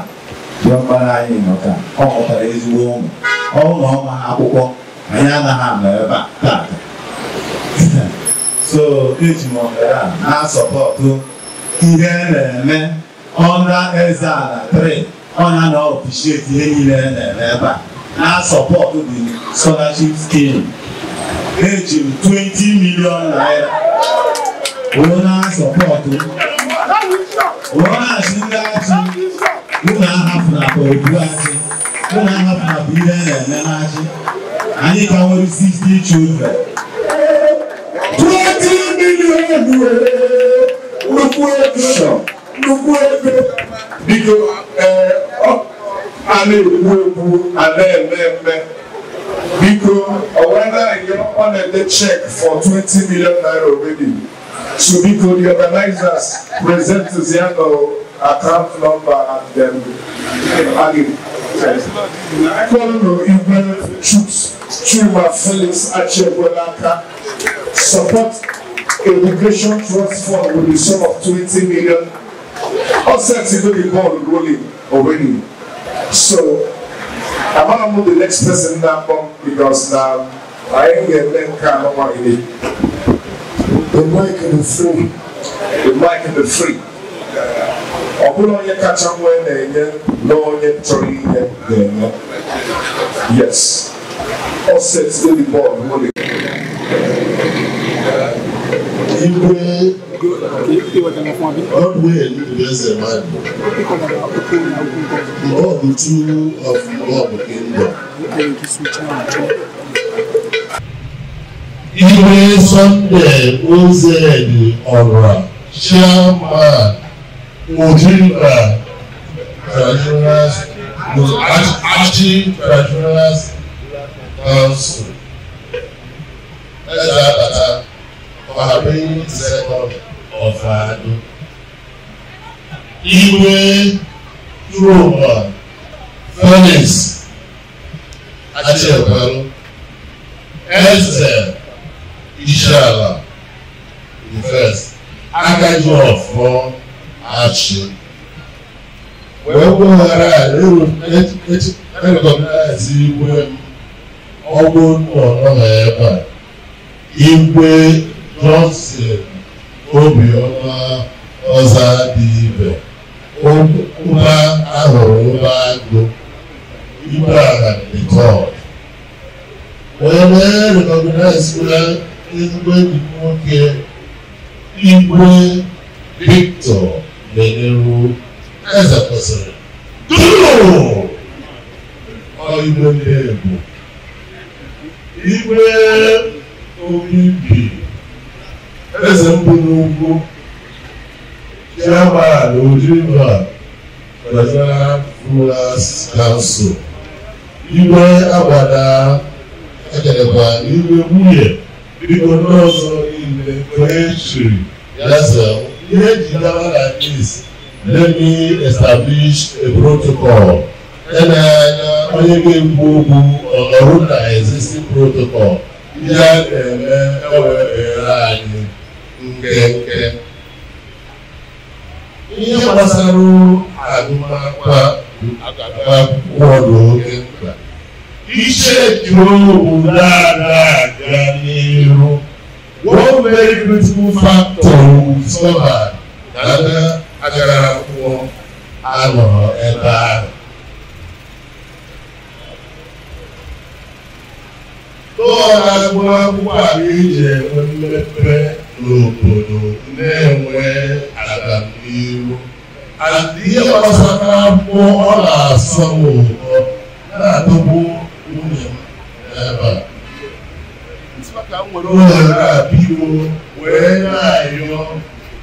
diọkpara anyị nọ ka ọ mụtara ezigbo ụmụ. Ọ na ọma ha akwụkwọ anyị anaghị anọ ebe a taata. So eji m ohere a na-asọpọtụ ihe na-eme under Ezeala 3. Ọnya na officiate ihe niile na-eme ebe a na-asọpọtụ the scholarship scheme. Eji m 20 million naira wee na-asọpọtụ wee na-achị ndị Achị. Unu ahapụnapụ obu Achị, unu ahapụnapụ ihe na-eme n'Achị. Anyị ka nwere 60 children. 20 million nnukwu ego, nnukwu ego. Biko, a na-ekwu ekwu, a na-eme eme. Biko, ọ na-ede check for 20 million naira already. So biko, the organizers present the account number and then add. Colonel Igwe Chuma Felix Achiekwelaka support Education Trust Fund with the sum of 20 million. All set to the ball rolling already. So I'm gonna move the next person now because now I ain't getting kind of money. The mic in the free. The mic in the free. Ọ bụrụ onye kacha nwee na-enye na onye chọrọ inye ga-enye. Yes. All set to the ball rolling. Igwe Godwin Ezemadu, Mbobu II of Mbobu Kingdom. Igwe Sunday Ozedi Ora, Chairman Ojimba Traditional Achi Traditional Council. Ezebata Ọhabiri second of Ado. Igwe Chuma Felix Achiekwelu, Eze Ishiala the first, Akaji Ọfọ Achi. Wee gbaghara recognize Igwe ọgbọ nọ nọ ebe a. Igwe Johnson Obioma Ọza dị ibe, ụba ahụrụ ụba agụ, Igwe Ala the third. Wee mee recognize ezigbo enyi m nwoke Igwe Victor na-enyeru eze kwesịrị duru igwe ndị Igbo igwe obibi eze mbụ n'ugwu chairman Oji River Traditional Rulers Council igwe agbada ekelekwa igwe nwunye biko ndị ọzọ niile onye chiri ya sị ihe ji daba na this. Let me establish a protocol. Anya onye ga-ekwu okwu ọrụ na existing protocol. Ihe a na-eme ewere anyị nkenke. Ihe gbasara agụmakwụkwọ dị oke mkpa. Icheki obodo a na-aga n'ihu. One very critical factor we discovered na ndị agara akwụkwọ anọrọ ebe ahụ. Tọọ agụmakwụkwọ a ga-eji enwe mmepe n'obodo na-enwe agamnihu. And ihe gbasara akwụkwọ ọ na-asọ m ụtọ na-atọgbu nwunye m n'ebe a. Ka m nwere ohere a biko wee na-ayọ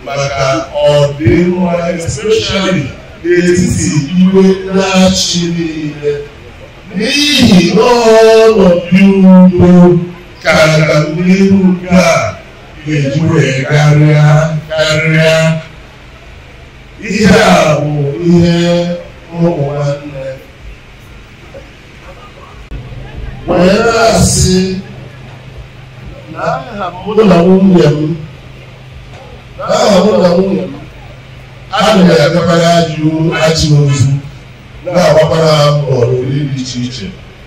maka ọdịmma especially n'etiti igwe na-achị niile n'ihi n'ọnọdụ udo ka agamnihu nke a ga-eji wee karịa. Ihe a bụ ihe ụmụ nwanne wee na-asị na aha mụ na nwunye m ana m agakwara ajị ozu na-agbakwara mbọ n'ụdị dị iche iche.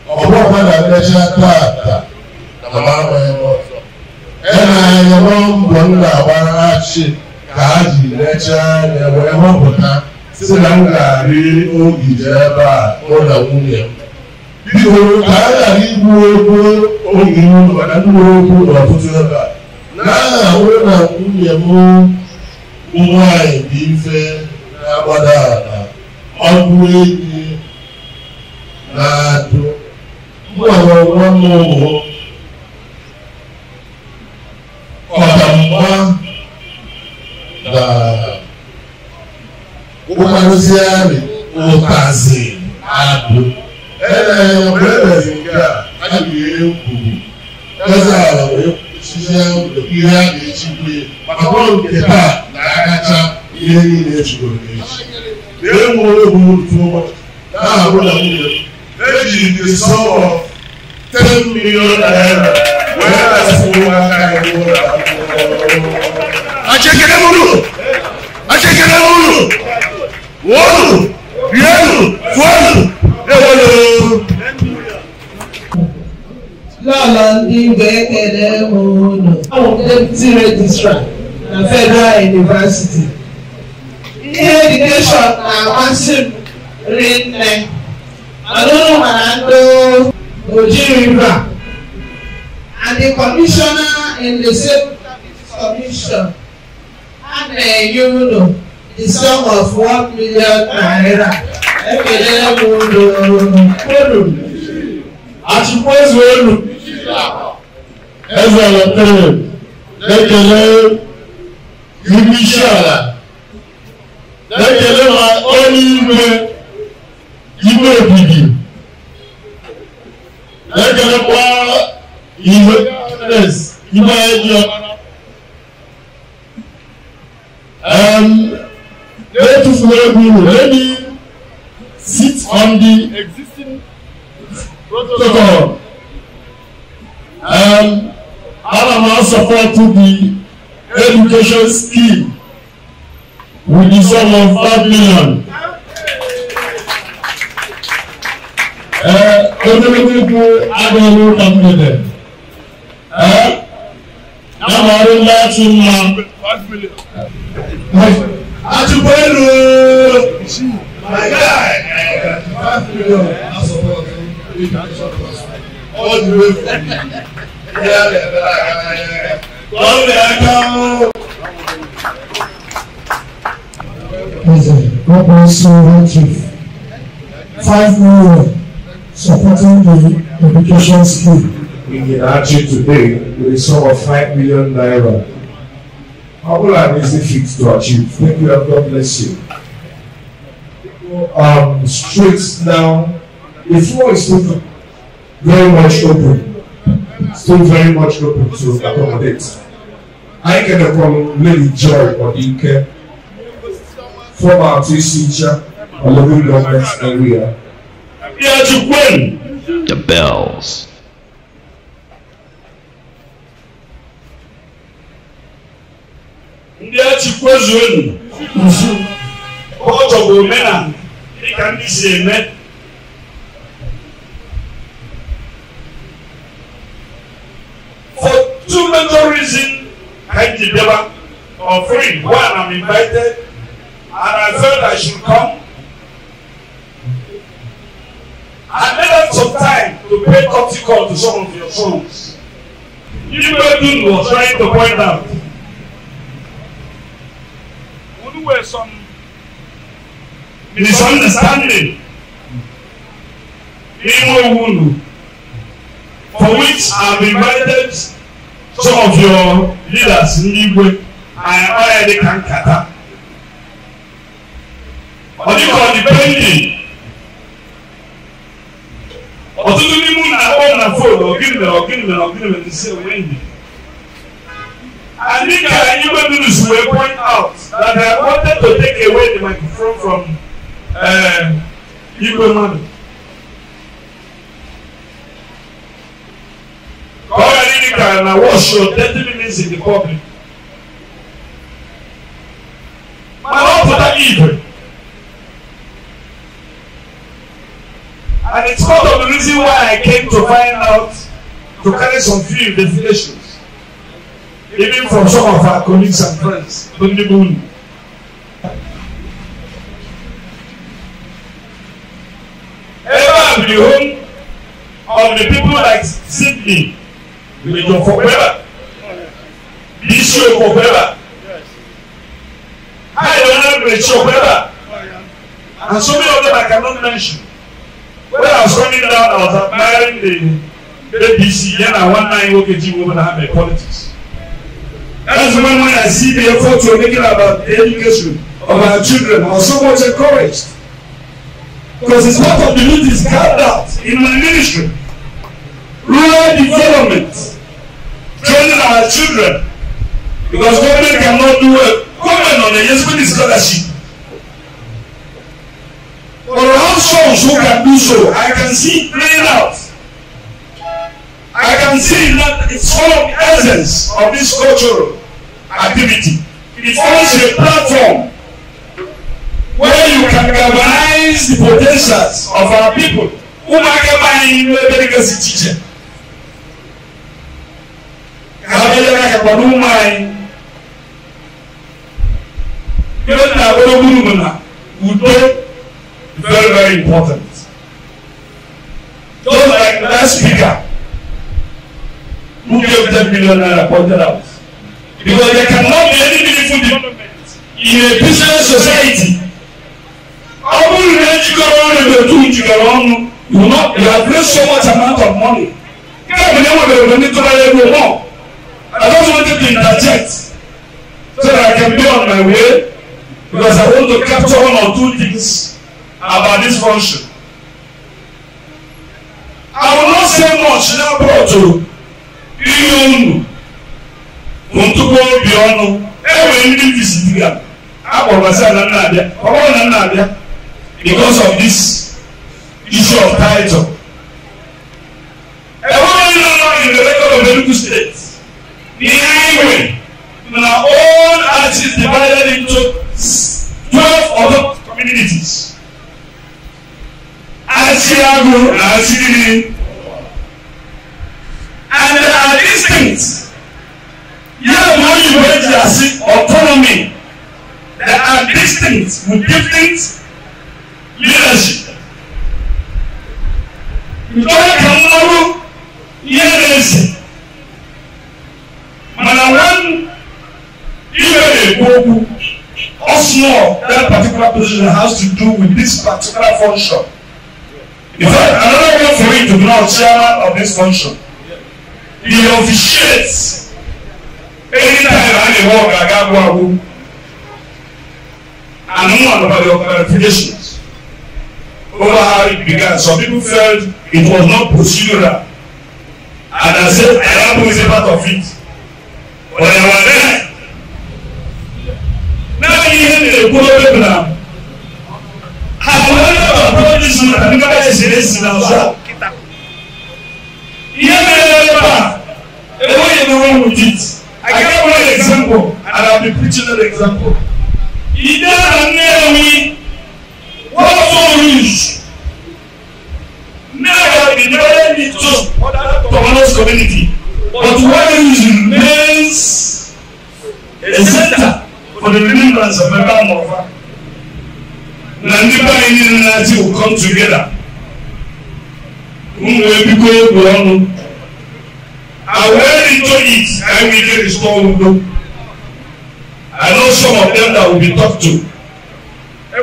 Ọ bụrụkwa na mmecha tata na mama amaghị m ọzọ anya mbọ m na-agbara achị ka ha ji lechaa anya wee họpụta si na m ga-arị ogige ebe a mụ na nwunye m. Biko ka a ghara igbu okwu oge unu maka ndị nwere okwu n'ọtụtụ ebe a. N'aha mụ na nwunye m bụ nwaanyị dị mfe na-agbada ala ọgụ enyi na-adụ mgbanwe nwa m bụ ọkamgba na ụkwarụziarị ụtazi adụ. Ee, mgbe emezi nke a a ga-ekwuru eze ala wee chizie ihe a ga-echikwa maka ọ nke taa na-akacha ihe niile echigoro echi. Na-enwe egwu otu ụbọchị na-ahụ na nwunye m eji the sum of 10 million naira wee na-asị ụmụaka anyị ụlọ akwụkwọ. Achekere m unu! Achekere m unu! Wụọnụ! Rienụ! Fụọnụ! Lọlọ ndị Igbo ekele m unu. Abụ m Deputy Registrar na Federal University. Ihe edukeshọn na-amasị m rinne. Mana unu mara ndị Oji River and the commissioner in the Civil Service Commission a na-enye unu the sum of 1 million naira. Ekele m unu. Unu achịkwa elu eze letere na-ekele igwe isi ala na-ekele ma onye igwe igwe obibi na-ekelekwa igwe igwe eji na-etufuru egwu unu. Let me sit on the existing protocol. I support the education scheme with the sum of 5 million. Ogologo agụrụ ka mgbede. Ya mara ndị mma. Achịkwa elu! My guy! 5 million. I support all the way from here. Eze, God bless you, High Chief. 5 million supporting the education scheme. In Inachi today with a sum of 5 million naira. How will an easy feat to achieve? Thank you and God bless you. Streets now, the floor is still very much open. Still very much open to accommodate. I can call Lady Joy Odinke, former teacher of local government area. The bells. Ndị achịkwezuonu ọ bụ omenala dịka ndị si eme. For two major reasons, I did or three. One, I'm invited, and I felt I should come. I made up some time to pay courtesy call to some of your sons. Ibedun was trying to point out. There were some misunderstanding for which I've invited some of your leaders in Igwe and already can kata. Depending. Ọtụtụ n'ime unu na-akpọ m na phone ọgịnị mere say when. And dịka Igwe Dunu wee point out that I wanted to take away the microphone from Igwe Madu. Ka ọ ghara ịdị ka na wash your 30 minutes in the public. Mana ọ pụta Igwe. And it's part of the reason why I came to find out, to carry some few investigations, even from some of our colleagues and friends. Ever be the home of the people like Sydney, Major Fokweba, Bishop Fokweba, I don't know Fokweba, and so many of them I cannot mention. When I was coming down, I was admiring the APC, and I 19 OKG woman have a politics. That's when I see the effort you're making about the education of our children, I was so much encouraged. Because it's part of the duties carried out in my ministry. Rural development, training our children. Because government cannot do it. Government on a yes scholarship. But I have sons who can do so. I can see it playing out. I can see that it's one of the essence of this cultural activity. It forms a platform where you can galvanize the potentials of our people. Teacher. Very, very important. Just like the last speaker who gave 10 million naira pointed out. Because there cannot be any meaningful development in a peaceful society. You will not, you have raised so much amount of money. I just wanted to interject so that I can be on my way, because I want to capture one or two things about this function. I will not say much now, bro, to you. Because of this issue of title. Everyone in the record of Enugu State, the highway, now all artists divided into 12 other communities. Asiago and Asiri. And there are these things. Autonomy that are distinct with different leadership. Mana one even that particular particular position has to do with this particular function. In fact, another one for him to be now chairman of this function. He officiates anytime I walk Agabu and one about your clarifications over how it began. Some people felt it was not procedural. And I said, I am is a part of it. But I was there. Now you hear the people now. Wrong with it. I give one example, and I'll be preaching that example. Now the divided into autonomous community, but one remains a center for the remembrance of Member. Nandiba in will come together. I went into it and we can restore Udo. I know some of them that will be talked to. I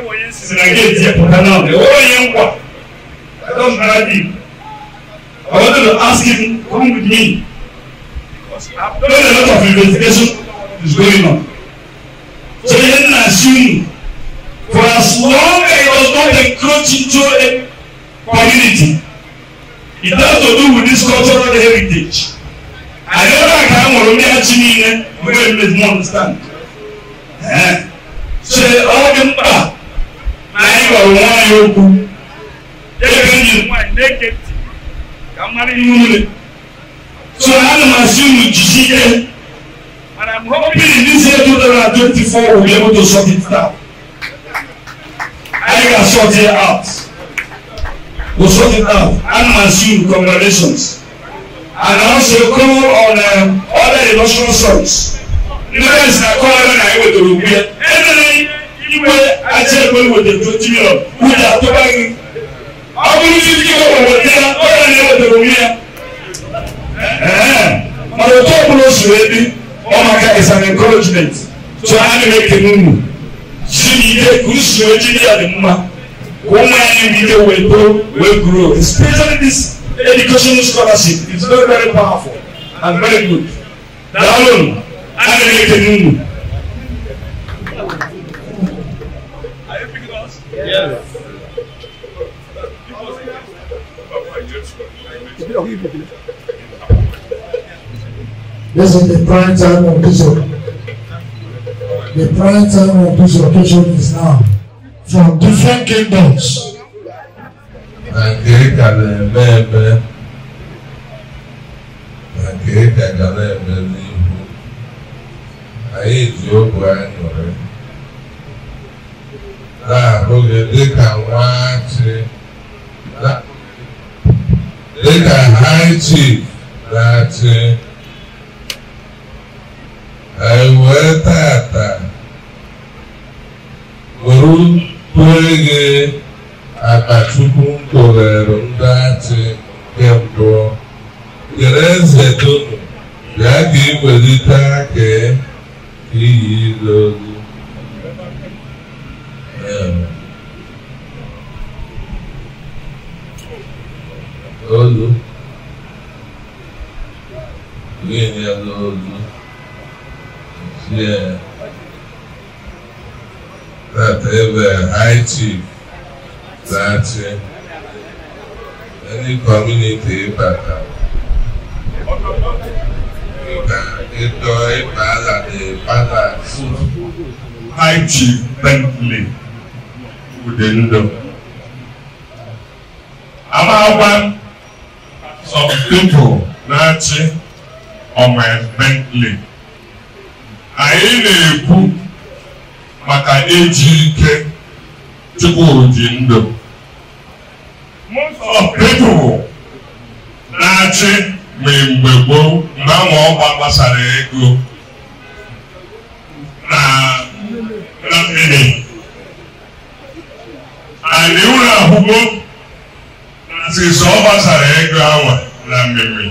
wanted to ask him, come with me. Because I've done a lot of investigation is going on. So he didn't assume for as long as it does not encroach into a community, it has to do with this cultural heritage. I don't know how to understand. So, all the so I'm assuming, and I'm hoping in this year 2024 we'll be able to sort it out. I can sort it out. We'll sort it out. I'm assuming congratulations. And also call on other illustrious sons. Is an encouragement. So I make a move. Will grow. Especially this educational scholarship is very, very powerful and very good. Are you picking us? Yes. This is the prime time of this. The prime time of this occasion is now. From different kingdoms. And they can remember. And they can remember. I joke when they can watch it. They can high chief that I were tata. Guru Akachukwu tolere ndị achị nke mbụ kere eze donu bịa ka iwelite aka ka iyi ilu olu. Olu gịnị olu sie that ebe high chief that any community bata High Chief Bentley Udendo. About some people that on my Bentley. I na-ekwu maka eji ike Chukwudi ndụ. Most of people na-achị mgbe gboo mgbe anwa ọgba gbasara ego na mmiri. And ụlọ akwụkwọ na sisi ọ gbasara ego anwa na mmiri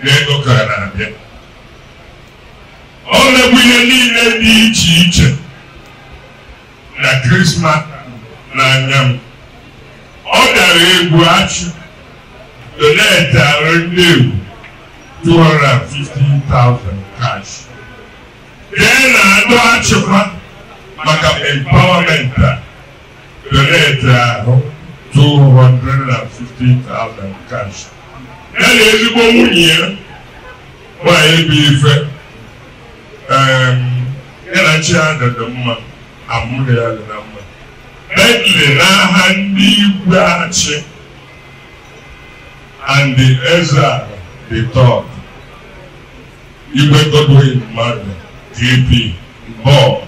na ego ka na-abịa. Ọ na-ekwu ihe niile dị iche iche. na Krismas n'anya m. Ọ dara egwu achị donate arụ ndị egwu 250,000 cash. Dee na adọ achịkwa maka empowerment a donate ahụ 250,000 cash. Ya na ezigbo nwunye ya nwaanyị bụ ife ya na chi ya dị mma, amụrụ ya dị na mma. Bentley n'aha ndị igwe achị and the Ezra the third, Igwe Godwin Madu, DP, Bob,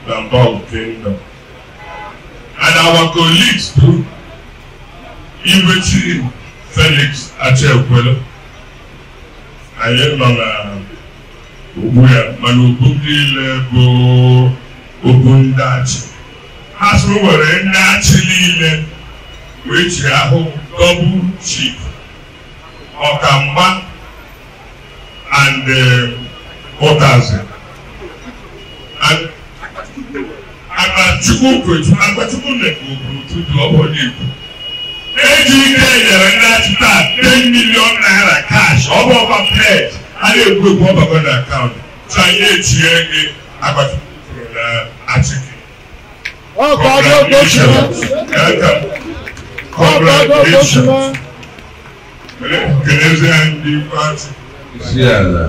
the Bob Kingdom. And our colleagues too, Igwe Chi Felix Achekwelu, anyị nọ na ugbu ya, mana ugbu niile bụ ugwu ndị achị. Ha sị were ndị achị niile wee chi ahụ double chief, Ọkamgba and Ụtazị. And Agbachukwu na-ekwu tutu ọ bụ onye ikwu. Eji ike nyere ndị achị taa 10 million naira cash, ọ bụ ọba pledge, a na-ekwu ekwu ọbago na akaụntụ. So anyị echie gị Agbachukwu kwuru na achị gị. Congratulations. Congratulations. Isi ala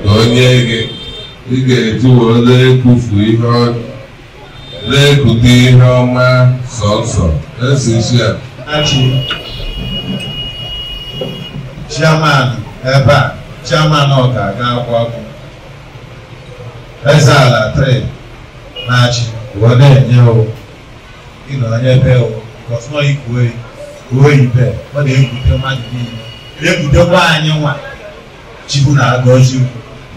na onye gị ị ga-eji wee na-ekufu ihe na-ekute ihe ọma sọsọ ezi isi ala. Chairman ebe a, chairman ọ ga-aga akwụkwọ eze ala 3 na-achị wee na-enye o ịnọ onye be o because ikwu oyibe ọ na-ekwute mmadụ niile na-ekwutekwa anyị nwa Chukwu na-agọzi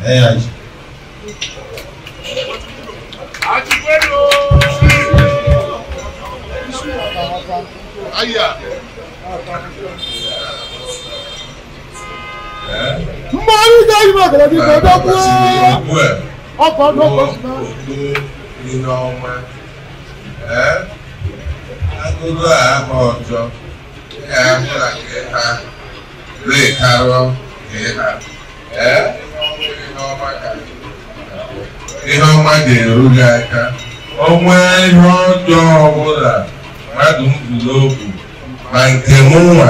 na ya ji. Ihe ọma agụrụ a ama ọjọọ ya ahụ na nke ha rekarọ nke ha ihe ọma ga-eru gị aka. O nwee ihe ọjọọ ọbụla mmadụ mvulobu ma nke mụnwa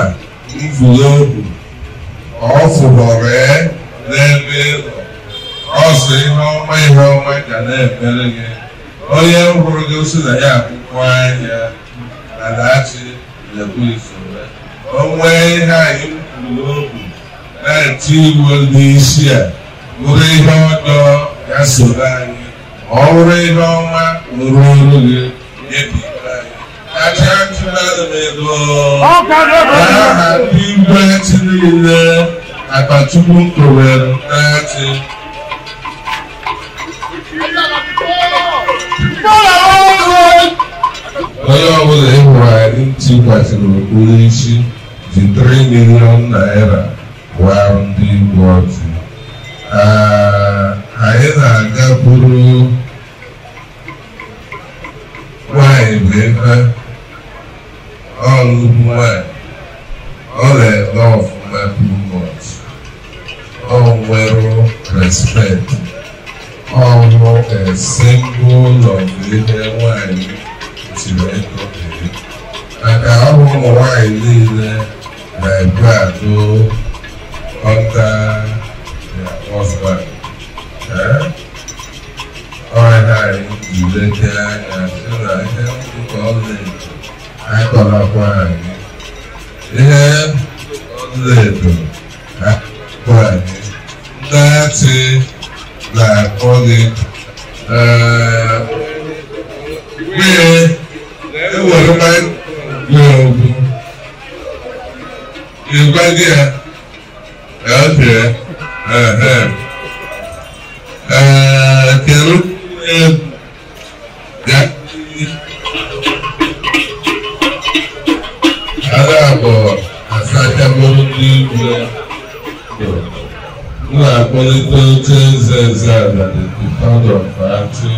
mvulobu ọ fụbọrọ n'ebe ịnọ ọsọ ihe ọma ga na-emere gị. Onye hụrụ gị si na ya akwụkwọ anya na na-achị na-ekwu isoro o nwee ihe anyị mvulobu na-eti iwu n'isi a bụrụ ihe ọjọọ ya soro anyị, ọ bụrụ ihe ọma rụrụ ọrụ gị nyebiri anyị. Kacha ntụmadụ n'aha ndị igwe achị niile Akpachukwu kowere na-achị. Onye ọbụla ị hụrụ anyị ntị kwasịrị okpuru isi ji 3 million naira gwara ndị igwe ọchị. Anyị na-agakwuru nwanyị bụ ebe ọ nnukwu nwanyị, ọ na-eme ọfụma too much, ọ nwere respect, ọ bụ a symbol of ihe nwanyị kwesịrị ịdọ maka ọ bụ ụmụ nwanyị niile na-ebu adụ under their husband. Ọha anyị ji lete anya sị na ihe ndụ ọlaedo akọrọkwa anyị, ihe ọlaedo akọrọkwa anyị, ndị achị na-akpọ gị ewere gị okwu ịgwa gị ya kedu ada abụọ asachabụrụ ndị igwe m na-akpọlite oche eze eze ala the founder of Achị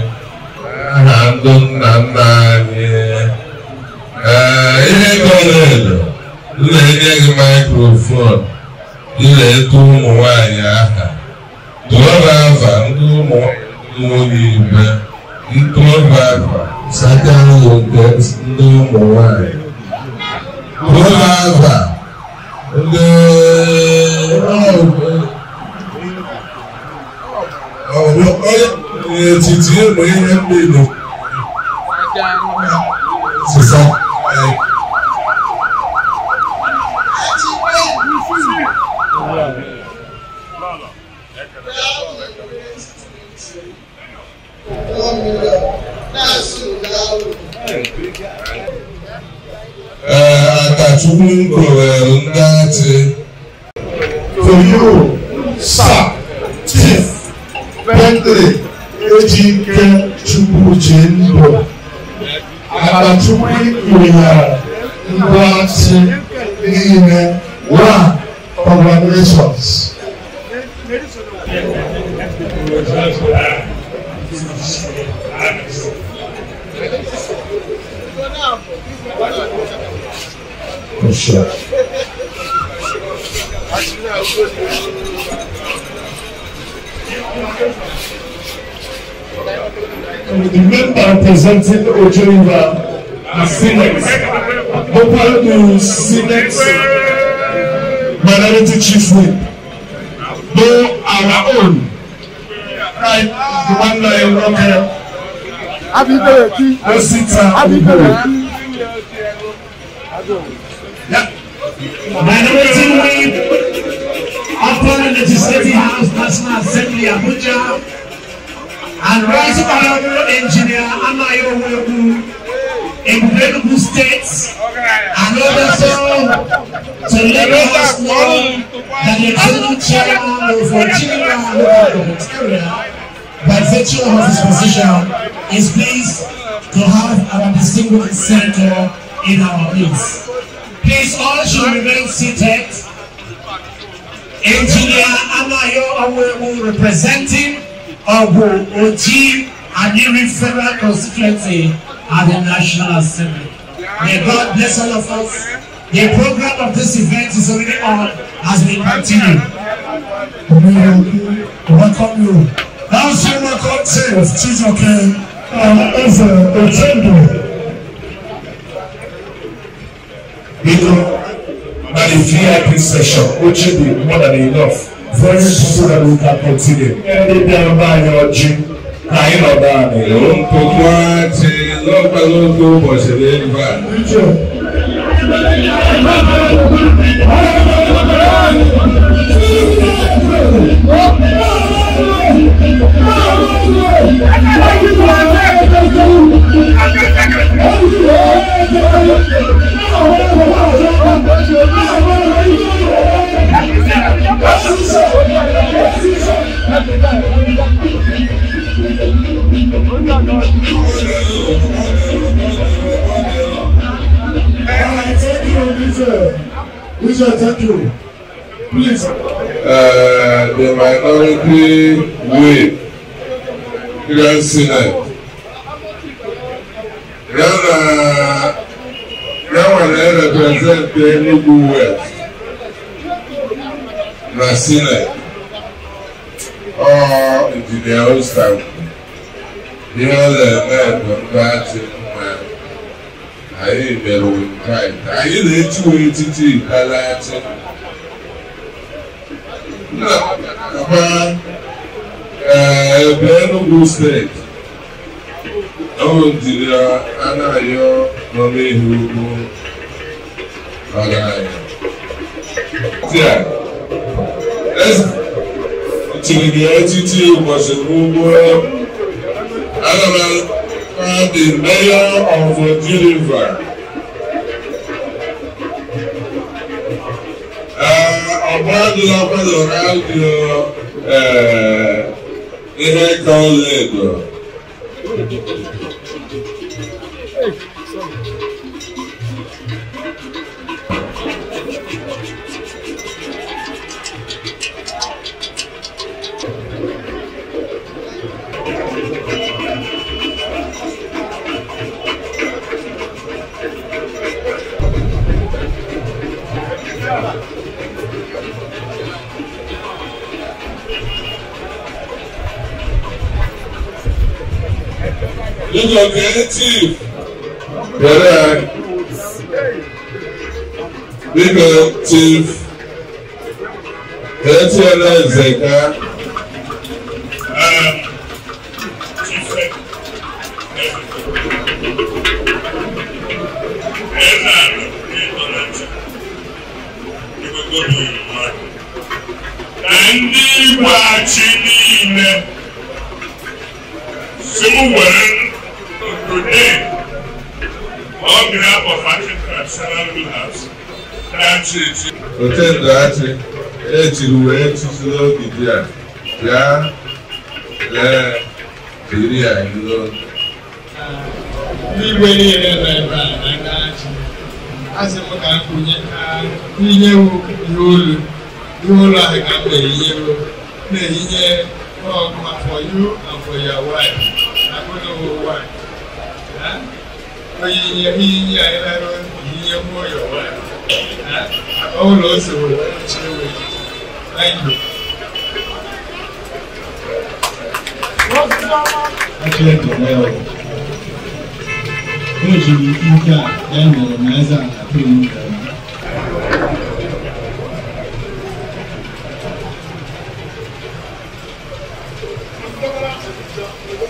Aha ndị nna nna anyị. Ihe gọlelo na-enye gị microphone ile-eto ụmụ nwanyị aha tụọ afa ndị ụmụ nwunye igwe ntụọ afa sakalụ nke ndị ụmụ nwanyị tụọ afa ndị n'etiti ụmụ ihe mmiri sisa. Akachukwu nkowere ndị achị. To you, Sir Chief Bentley Ejike Chukwujindu, Akachukwu nkowere ndị achị niile. One, congratulations. Sure. The member representing Ojo River, the Senate, Opal Senate Minority Chief Whip, though our own, right, the one line rocker, Osita Ugo. Minority Whip, Upper Legislative House, National Assembly, Abuja, and Right Honorable Engineer Anayo Webu, Enugu State, and also to let us know that the Executive Chairman of Virginia Local Area, by virtue of his position, is pleased to have our distinguished senator in our midst. Please all should remain seated. Engineer Anayo Owewu representing Ogu Oji Aniri Federal Constituency at the National Assembly. May God bless all of us. The program of this event is already on as we continue. We welcome you. Now, welcome Chief Chijioke Eze Ochendo. Biko, na the VIP session, which will be more than enough. Very so that we can continue. Ndị bịara be anyị ọjị na anyị nọ be anyị. Ntụtụ achị n'ọkpara oge ụbọchị n'ebe a. Thank you. Please. The minority whip, Grand Senate. Yana represent the Enugu West na Senate. Or Engineer Ostam. Ihe ọ na-eme bụ ndị achị mma. Anyị mere invite. Anyị na-echi etiti ikpere achị. Ebe Enugu Steeti, ọ jiri Anayo nọ n'ihu ugwu ọgaranya. Echiri gị echichi ụbọchị n'ugwu. Ana m the mayor of Oji River. Ọgbadụla kwadoro audio ihe ka ọla edo. Biko kee chief. Bịara biko chief. Etiela Ezeka. Ndị Igbo achị niile si m were today on behalf of Achị traditional rulers na-achị echi. Ochendo Achị echiri wee chichi n'ogidi a bịa lee jiri ya ilo. Ndị Igbo niile nọ ebe a na ndị Achị asị m ka m kwunye ha inyewu ihe olu. Ihe olu ahụ ka m na-eyinye ọgụma for you and for your wife. Agụlụwo wife. Oyinye inye anyị yinye for your wife. Ụlọ ose were chiwe. Thank you. Achị ekele o. Ejiri ike a ya mere na eze ala pụrụ nke ọma.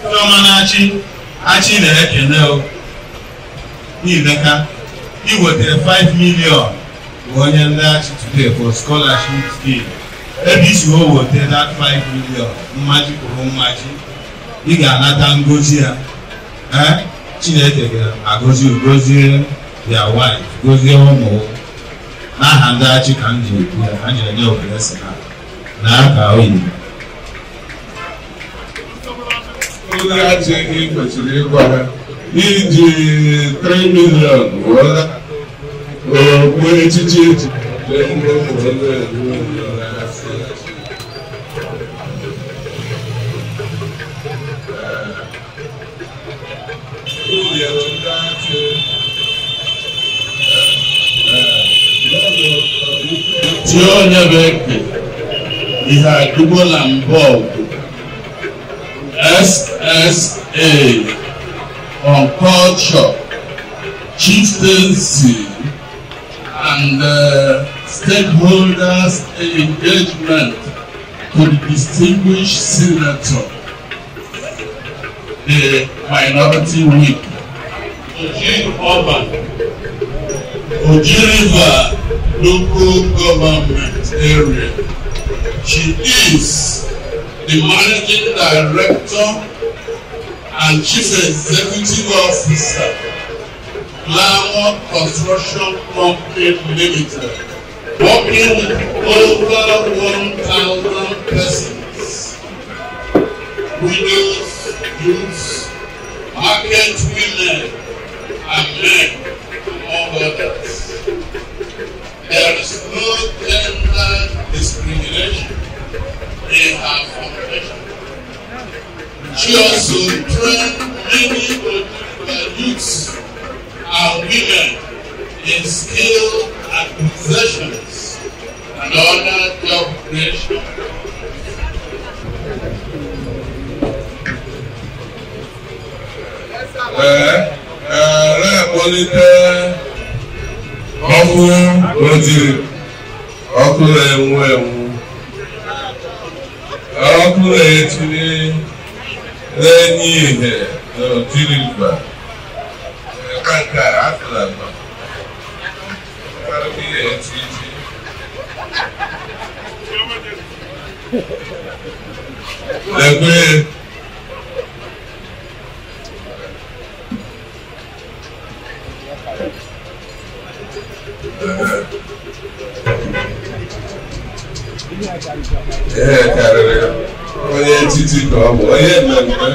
Chiọma na-achị Achị na-ekele o n'Ileka i wetara 5 million bụ onye ndị Achị today for scholarship scheme. Ebe isi o weta that 5 million mmaji kwuru mmaji ị ga-anata ngozi ya. Chineke ga-agọzi gozie their wife, gozie ụmụ n'aha ndị Achị ka m ji ekwu ya ka m ji enye oblessing ha na aka oyi. Ndị Achị ị kwesịrị ịgwa ha iji 3 million okpu echichi echi Tie onye bụ eke ihe adụgbola mbụ ọgụ SSA on culture, chieftaincy, and stakeholders engagement to the distinguished senator, the minority whip, Oji Urban, Oji River local government area. She is the managing director and chief executive officer, Glamour Construction Company Limited, working with over 1,000 persons, widows, youths, market women, and men, among others. There is no gender discrimination in her foundation. She also trained many Oji youths and women in skill acquisitions and other job creation. Ọkụ ojiri, ọkụ na-enwu enwu, ọkụ na-etiri na-enye ihe na Oji River. Ebe nke a atụla mma, ihe eti eti. Lekwe. Ihe karịrị onye etiti ka ọ bụ onye mmemme.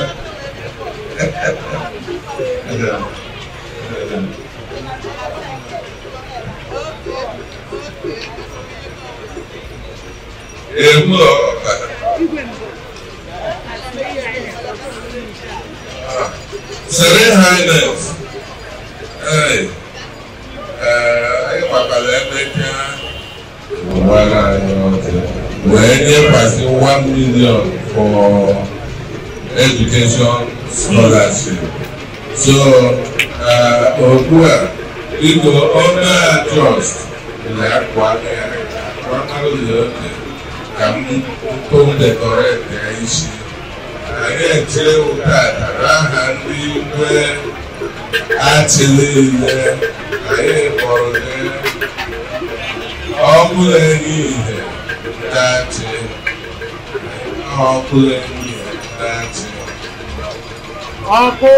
Egwu ọka. Serene Highness. Ee, anyị gbakwara emeka gwara anyị ọjị wee nyekwasị 1 million for education scholarship. So ugbu a biko onye trọst na-akwa aka oke ka m tụ ya isi. Anyị echere ụtata n'aha ndị igwe Achị niile, anyị kpọrọ gị ọkụ na-enye ihe ndị Achị, ọkụ na-enye ihe ndị Achị. Ọkụ!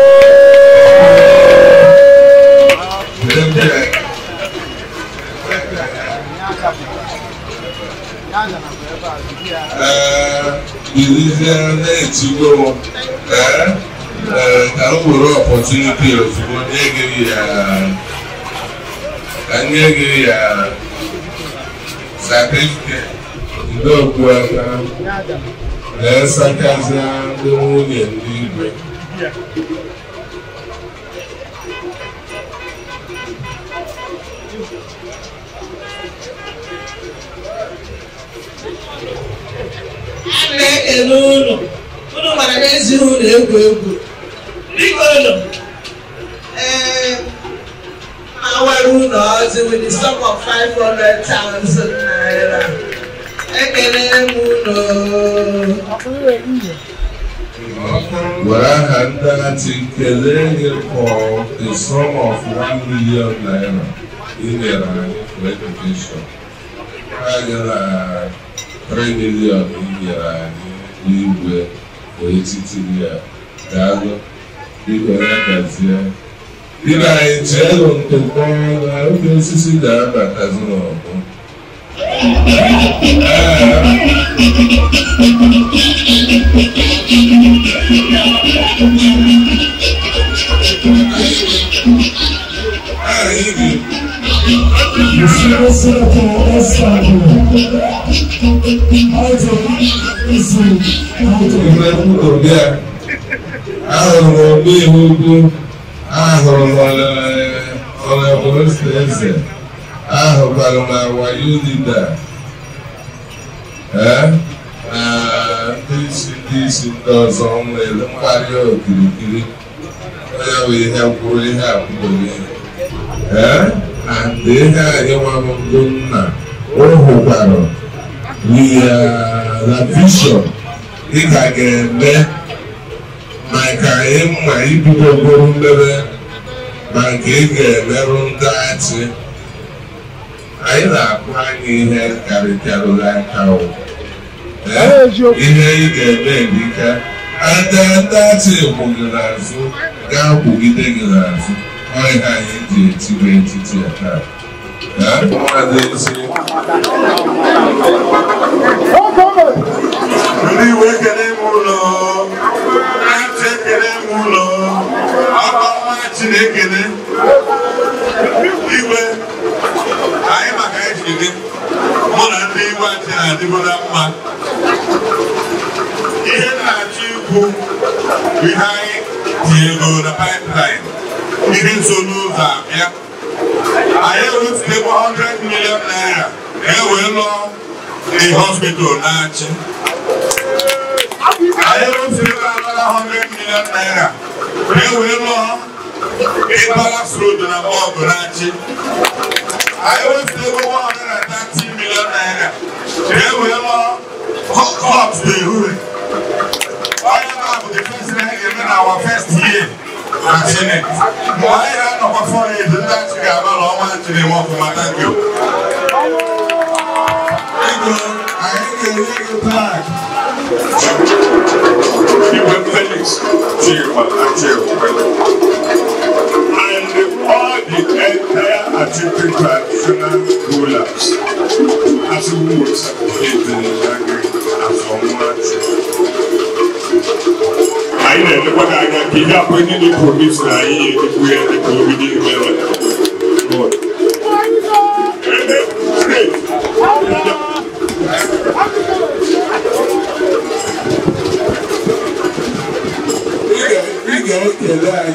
Bilizie na-etigbo m ka m were opportunity ozugbo nye gị ya ka nye gị ya certificate ndị okpu aka na-esakazịa ndị nwunye ndị igwe. A na-ekele unu, unu mara n'ezighị unu egwu egwu. Biko unu, ee, awara unu ọzọ with the sum of 500,000 naira. Ekele m unu. Were aha ndị Achị kelee gị for the sum of 1 million naira ị nyere anyị for education. Anyị na 3 million ị nyere anyị n'igwe etiti ya. Daalụ, biko ya gazie. Dịka anyị cheelu ntụkọ na oge osisi ga-abatazi n'ọgbọ. Ahụrụ m obi ugwu, ahụrụ m Honorable Eze, ahụkwara m awa leader, na ndị isi ndị ọzọ nwere mkparị okirikiri. Onye bụ ihe kwuru ihe akwụdoghị. And ihe anyị nwa mbụ nna o hụkwara na vision ị ka ga-eme maka ịma ibidogoro mmebe ma nke ị ga-emerụ ndị Achị. Anyị na-akpụ anya ihe karịkarịrị aka. Ihe ị ga-eme erika ada ndị Achị kwụ gị n'azụ ga-akwụgide gị n'azụ. Ọ ihe anyị ji etiwe etiti ya taa. Ndị iwe ekele m ụlọ, Achị ekele m ụlọ, ọkọma Achị na-ekele. Igwe, anyị maka ejiri gị, mụ na ndị igwe Achị na-adịgo na mma. Ihe na-achọ ikwu bụ ihe anyị tinyego na pipeline, ihe nso n'ụzọ abịa. Anyị erutego 100 million naira ka e wee lụọ the hospital na-achị. Anyị erutego another 100 million naira ka e wee lụọ Palace Road na Bọọgụ na-achị. Anyị erutego 130 million naira ka e wee lụọ Hot to Ehure. Onye na-abụ the first thing anyị ga-eme na our first year na Senate. Mgbe anyị ga-anọkwa 4 years, ndị Achị ga-aba na ọnwa Achị na-eme ọfụma. Thank you. Biko, anyị ga-enye gị plaque. Igwe Felix Chima Achịekwe and all the entire Achịekwe traditional rulers as we would as ọnwa Achị. Anyị na-elekwa gị anya ka ihe abụọ ndị promise na anyị edikwu ya dịka obido imere. Ị ga-ekele anyị.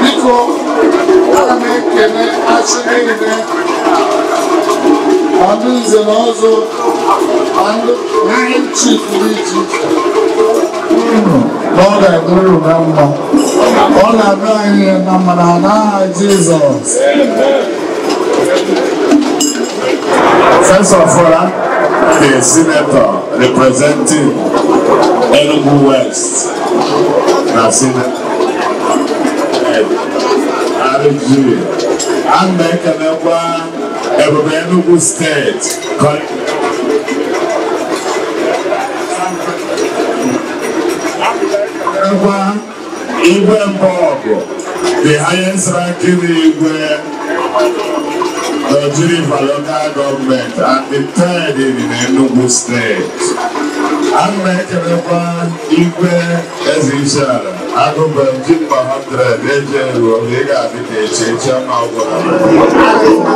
Biko, ana m ekele Achị niile, ma ndị nze na ọzọ, ma ndị chief dị iche iche. Na ọ ga-adịrị unu na mma. Ọ ga-adị anyị na mma na n'aha Jizọs. First of all, the senator representing Enugu West na Senate RG and ekenekwa Ebube Enugu State. Igwe Mbọgụ, the highest ranking Igwe Oji River local government and the third in Enugu State. I'm ekenekwa Igwe Eze Isiala, Agụba Jimba 100, Eje Ruo, ị ga-adị ka echi echi ọma ọgwụrụ.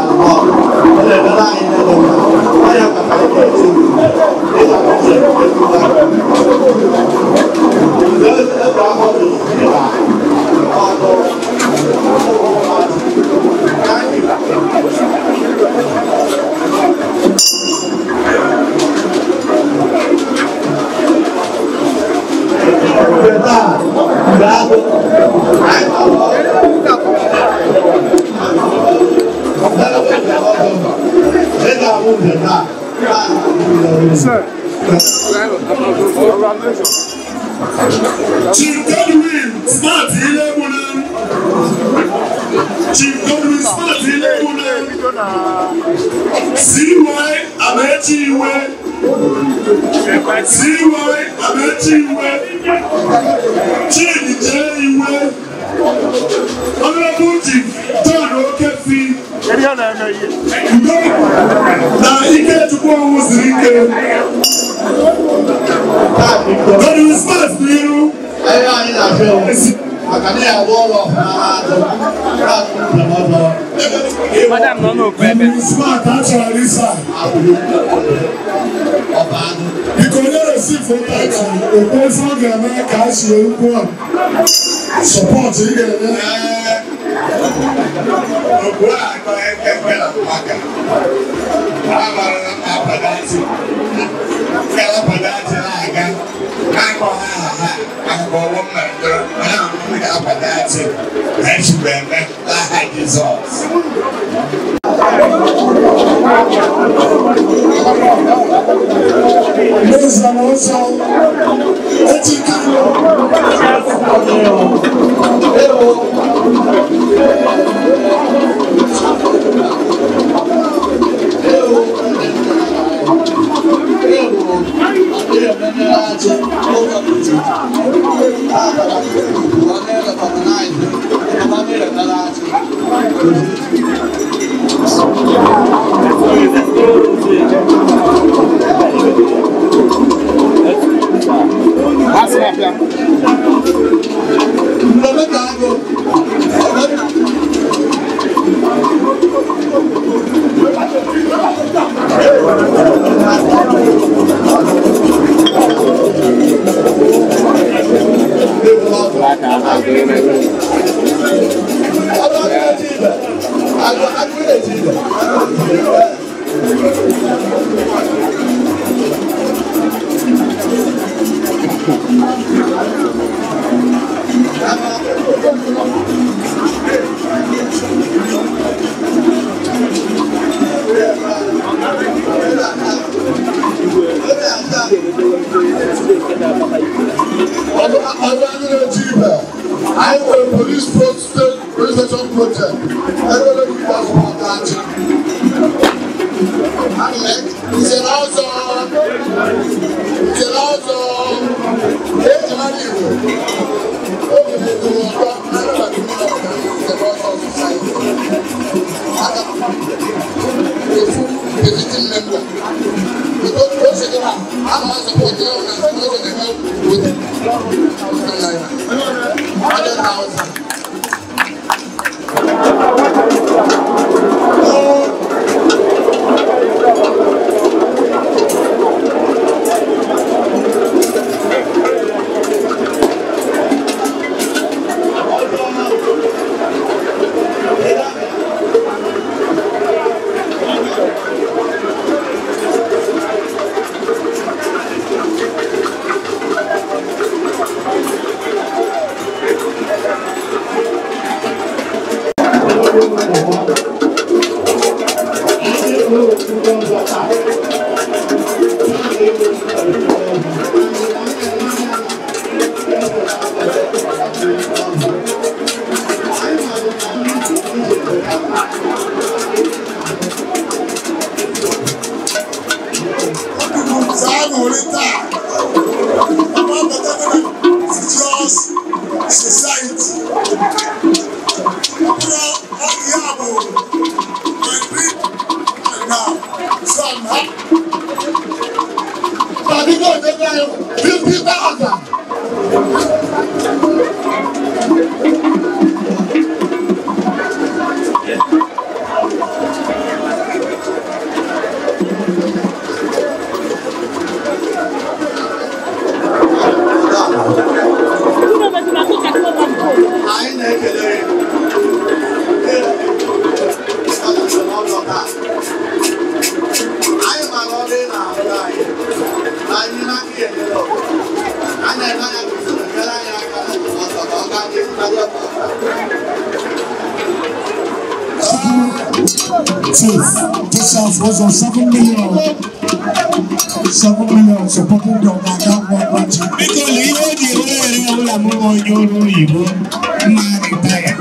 Chief Godwin Smart Ilegbunam. Chief Godwin Smart Ilegbunam. CY Amechi Iwe. CY Amechi Iwe. Chidi J Iwe. Honorable Chief John Okefi. Na Ikechukwu Onwuziri Ike. Godwin Smart n'iru. Madam nọ n'okwu ebe. Smart achọrọ ịsa. Biko onye receive ụtachi, okwu ofe ọ ga-eme ka a si okwu a. Support ị ga-enye. Okwu a ekwe na maka. Amara na apadachi. Apadachi na-aga. Na-akọ ha ha akụkọ ọgbọ mmadụ mana m ga-apadachi. Na echigbu eme n'aha Jizọs. Meza na ọsọ echike. I will police station project. Everybody was for that. ọzọ taa. Society. 50,000. Anyị na-ekele anyị mara ọrụ ị na-arụ anyị anyị n'aka ya enyere anyị na-ene anya kwesịrị nyere anyị aka ọzọ ka ọ gaa n'ihu karịa ka ọ Chief Joseph was on 7 million. 7 million supporting the Ogaga One Party. Biko lee ihe o ji ere ere ọbụla m nwe onye ọrụ oyibo mma ritaya.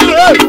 Hey!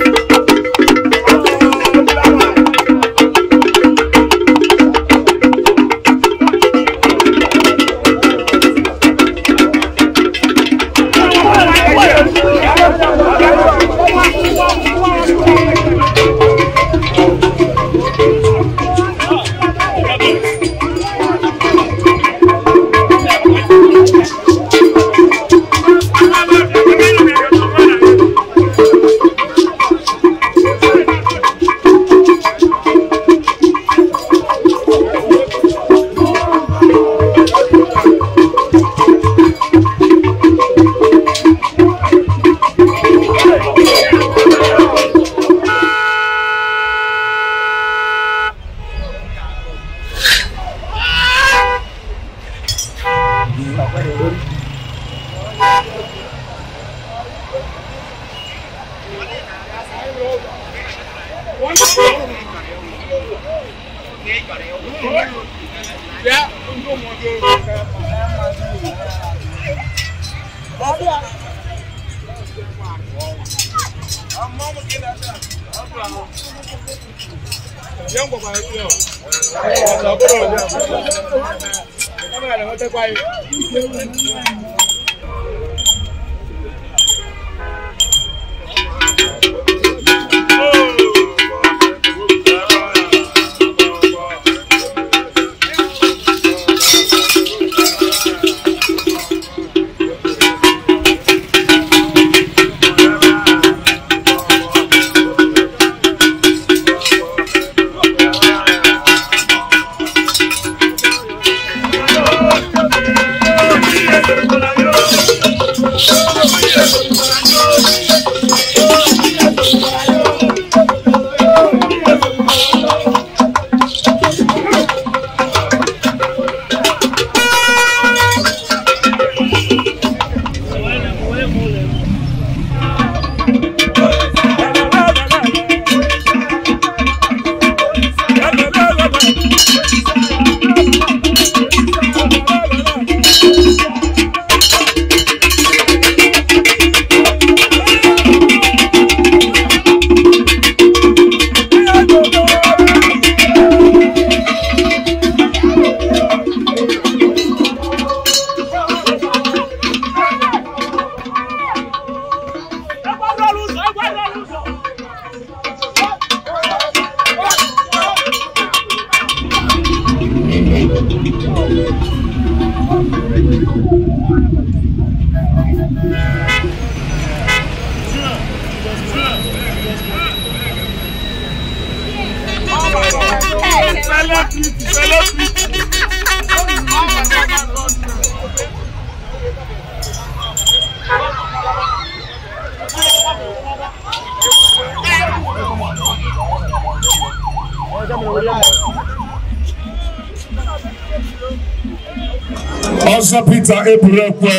Ọzọ Peter Eburekwe.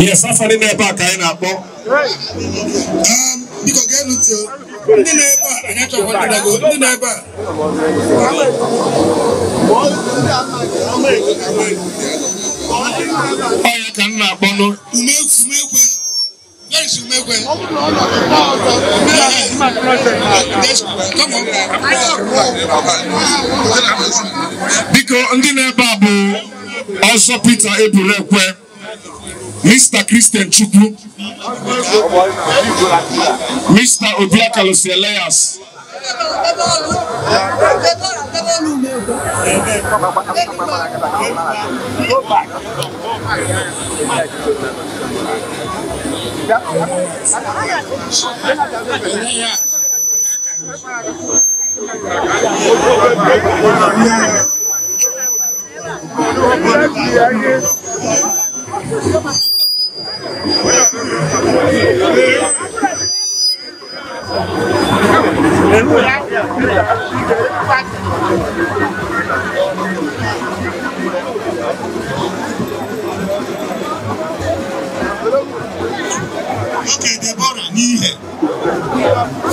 Yes, afọ ndị na-ebe a ka anyị na-akpọ. Biko geenụ ntị o. Ndị na-ebe a anyị achọghị ndị na-ego ndị na-ebe a. Ọ ya ka m na-akpọ nụ. Umekwe. Where is Umekwe? Come on. Biko ndị na-ebe a bụ Ọzọ Peter Eburekwe, Mr. Christian Chukwu, Mr. Obiakalusi Elias, Okay, Deborah, n'ihe.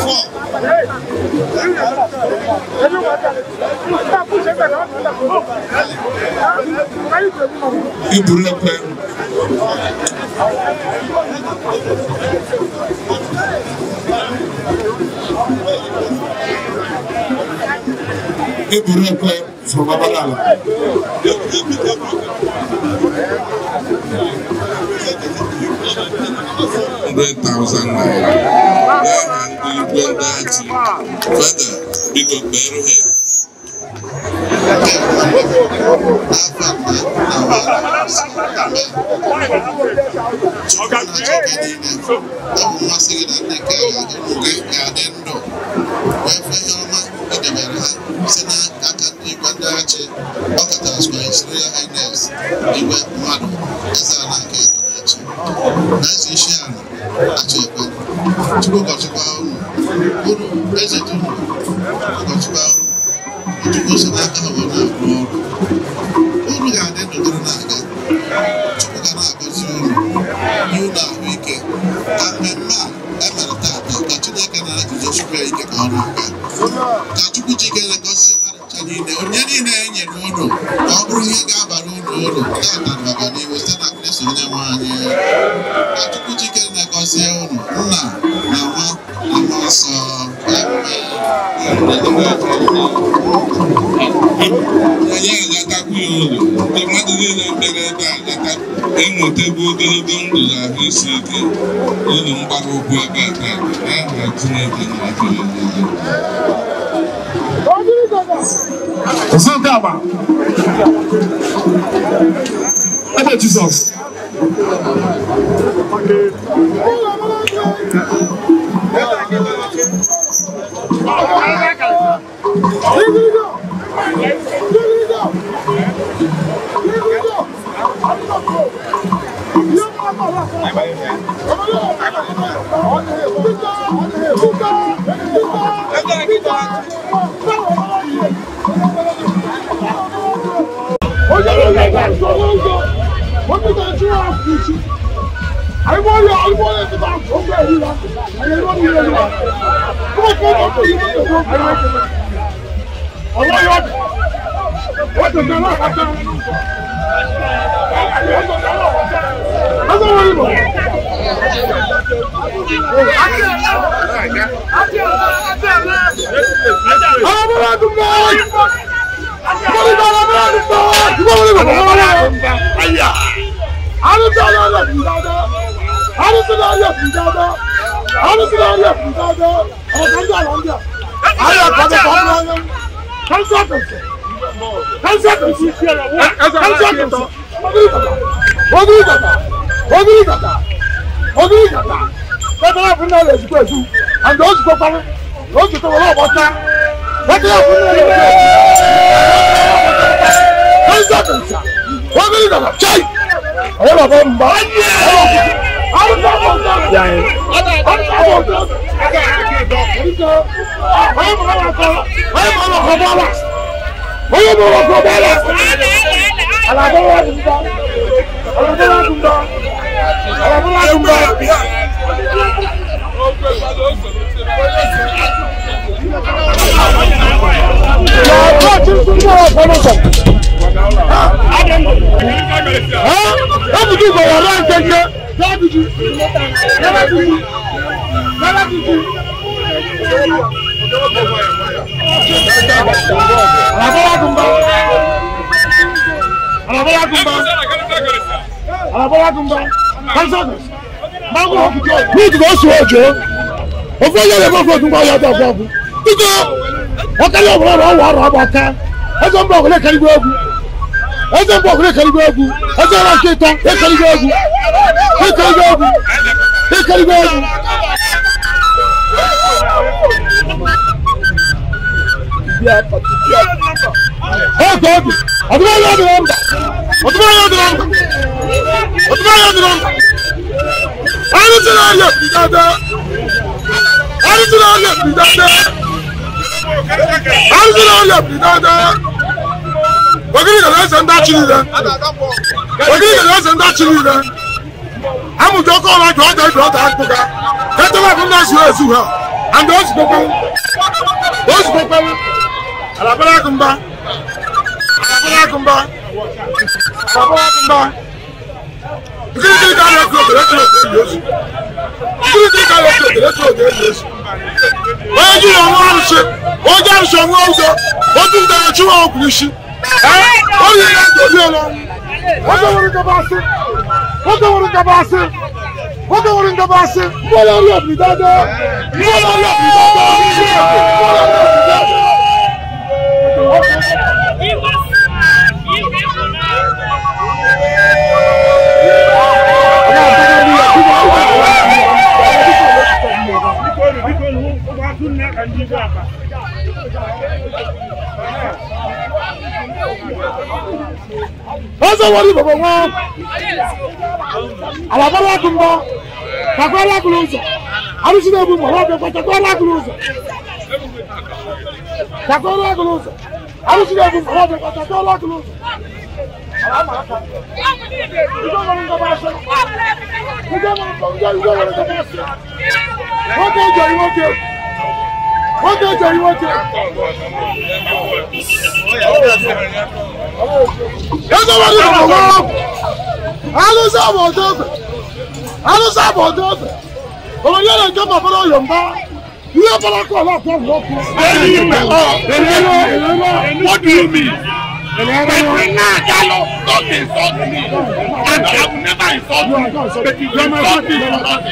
4. Eburekwe, Eburekwe from Abalala. $100,000 naira. N'aha ndị igwe ndị achị, Fada, biko kpeere ha ekpere. Ọ bụ mmasị gị na ndị nke a ụmụ gị ga-adị ndụ wee fee ihe ọma edebere ha si n'aka ndị igwe ndị achị, ọkachasị His Royal Highness Igwe Mmadụ Eze Ala nke Ịtọ na-achị na eze isi ala achị ekwe. Chukwu gọchikwa unu, unu eze dunu gọchikwa unu, Chukwu si n'aka ha wee na-arụ ọrụ. Unu ga-adị ndụ dịrị na-aga. Chukwu ga na-agọzi unu nye unu ahụike ka mmemme a emere taata ka Chineke Ka Chukwu Chikere gozie mmadụ ncha niile. Onye niile e nyere unu ka ọ bụrụ ihe ga-abara unu uru tata na ọganihu site na Kristo onye nwe anyị. Ka Chukwu Chikere na-agọzie unu, nna na nwa na mmụọ nsọ. Anyị agatakwu ya ụlọ nke mmadụ niile bịara ebe a gata enwetebe ogologo ndụ na ahụ isi ike unu mgbara ụkwụ ebe a taa n'aha Chineke na akara. Ebe Jizọs. Nwoke eji nwoke. Eze nwere igbo nwa ọgwụ. Alụsị abụ ọdọ ofe. Alụsị abụ ọdọ ofe. Onye na-eje ma bụrụ oyo mba. Ihe bara akụ ala akụ ọgwụ ọkụ. What do you mean? Don't insult me. I will never insult you. But you insult me for nothing.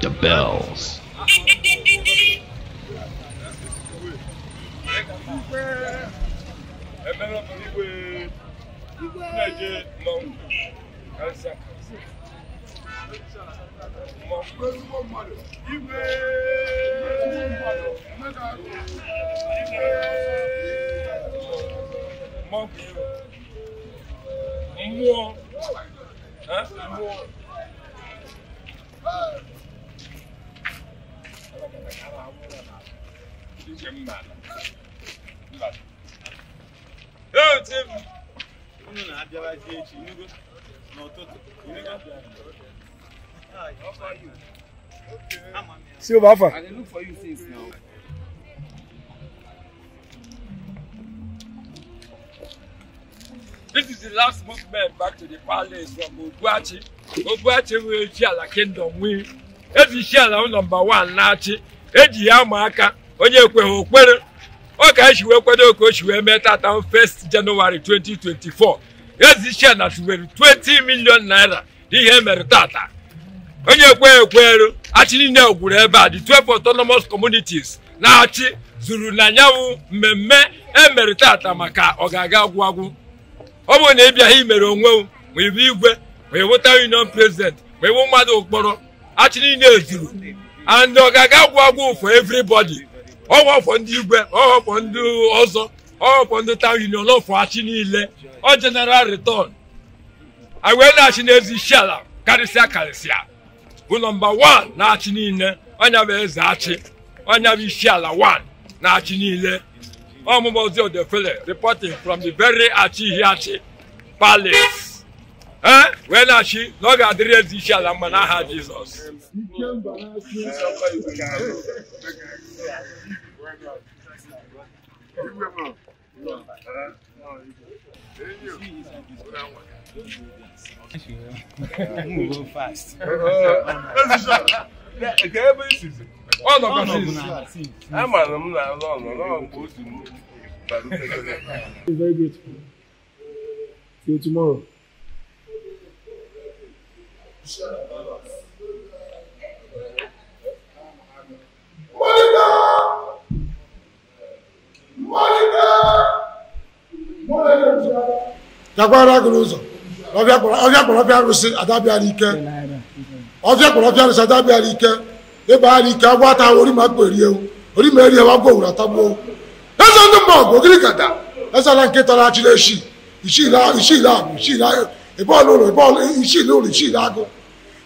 The bells. See you, Alpha. I look for you since now. This is the last movement back to the palace from Obuachi. Obuachi will share kingdom. We every share number one nachi. Eji ya maka onye ekwe okwere. O ka esi we kwado ko esi we meta town 1st January 2024. Ezi share na 20 million naira. Ihe mere tata. Onye ekwe ekwere achi niile gwuru ebe a the 12 autonomous communities na-achị zuru na nyanwụ mmemme emere tata maka ọ ga-aga agwụ agwụ. Ọ bụrụ na ị bịaghị imere onwe ma ịbụ igwe ma ịwụta union president ma ịwụ mmadụ ụkpọrọ achị niile ezuru and ọ ga-aga agwụ agwụ for everybody. Ọghọfọ ndị igwe, ọghọfọ ndị ọzọ, ọghọfọ ndị town union, ọfọ achị niile, ọ general return. Anyị wee na-achị n'ezi isi ala karịsịa karịsịa bụ nọmba 1 na-achị niile, ọnya bụ eze achị, ọnya bụ isi ala 1 na-achị niile. Ọmụmụozi Odefele reporting from the very Achi Palace. Wee na-achị na ọ ga-adịrị ezi isi ala mma n'aha Jizọs. Move fast. I'm very grateful. See you tomorrow. Jaguar Guruzo. Ọbịa kpọrọ arụsị adabịara ike. Ọbịa kpọrọ ọbịa arụsị adabịara ike. Ebe ara ike agwọ ata ori ma akpọ eri ewu. Ori ma eri ewu agwọ owuru atagbuo. Eze ndị mba ọgụ ogiri gada. Eze ala nke tara achịrị eshi. Isii agụ isii ebe ọlụ ụlọ ebe ọlụ isii ụlọ isii agụ.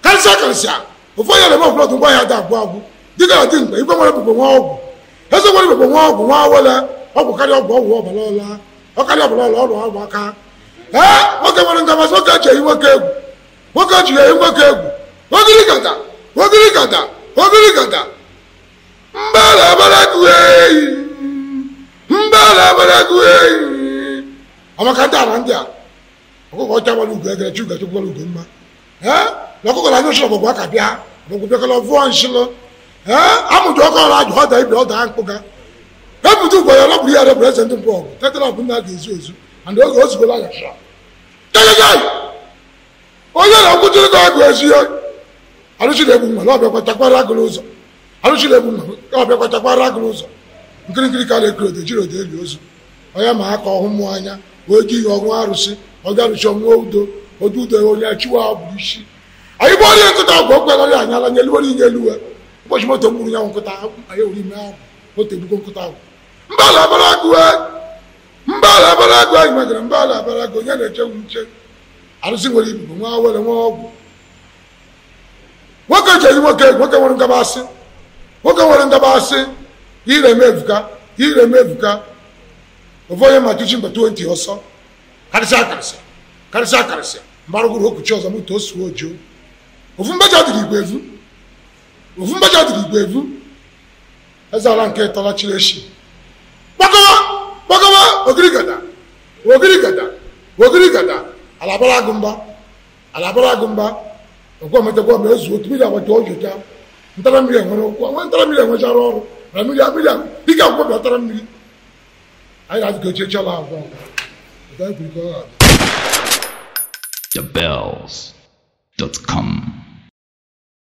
Karịsịa karịsịa ofu onye na-eme ọbụla ngwa ya da agwụ agwụ. Dịka na dimkpa igwe nwere bụbụ nwa ọgwụ. Eze nwere bụbụ nwa ọgwụ nwa awele ọgwụ karịa ọgwụ ọgwụ ọbara ọla. Ọ karịa ọbara ọla ọrụ ọgwụ aka. Ee, nwoke nwere ngamasị nwoke eji ehi nwoke egwu. Nwoke eji ehi nwoke egwu. Ogiri gada, ogiri gada, ogiri gada. Mbara bara eyi. Mbara bara eyi. Amaka ndị ala ndị a. Ọkụkọ ọcha gbara ugo egere chi ugo chukwu gbara ugo mma. Ee, na ọkụkọ na anyụ ọgbọgwụ aka bịa. Ọgbọgwụ bịakọrọ vụọ nshịlụ. Ee, amụjụ ọkọ ọrụ ajụ ọda ibe ọda mkpụga. Ebute ugo ya lọbụrụ ya rebụrụ eze ndị mbụ ọgụ. Tetara ọbụ nna ga-ezu ezu. And oge ozugbo ya sha. Onye na-akwụchiri ka agụ ezi ya. Arụchiri egbu mma na ọbịa kwachakwara agụrụ ụzọ. Arụchiri egbu mma na ọbịa kwachakwara agụrụ ụzọ. Nkirikiri ka na-ekiri ode jiri ode eli ozu. Onye ma aka ọhụ mmụọ anya wee ji ihe ọṅụ arụsị ọga arụsị ọṅụ udo odu udo onye chiwa bụ isi. Anyị bụ onye nkụta ọgwụ okwe lọrị anya ala nye eluwere inye eluwe. Ụbọchị moto mgburu ya nkụta anyị were ime ahụ moto egbugo nkụta ahụ. Mba na-abara agụ mba na-abara agụ anyị megara mba na-abara agụ onye na-echewu nche. Arụsị nwere ibubo nwa awele nwa ọgwụ. Nwoke eji ehi nwoke egwu nwoke nwere ngabasị. Nwoke nwere ngabasị ire eme ebuka ire eme ebuka ofu onye ma tụchi mba 20 ọsọ karịsịa karịsịa karịsịa karịsịa mgbarụgụrụ okuchi ọzọ mụta osuo ojo ofu mgbaja dịrị igwe evu ofu mgbaja dịrị igwe evu eze ala nke tọlachiri echi gbakọwa gbakọwa ogirigada ogirigada ogirigada alabara agụmba alabara agụmba ọgwa metakwa ma ezuo otu mmiri agbata ọjụta ntara mmiri enwere ụkwụ nwe ntara mmiri enwechara ọrụ na mmiri mmiri dịka akwụkwọ bịa tara mmiri anyị na-adị ka echi echala agwa TheBells.com.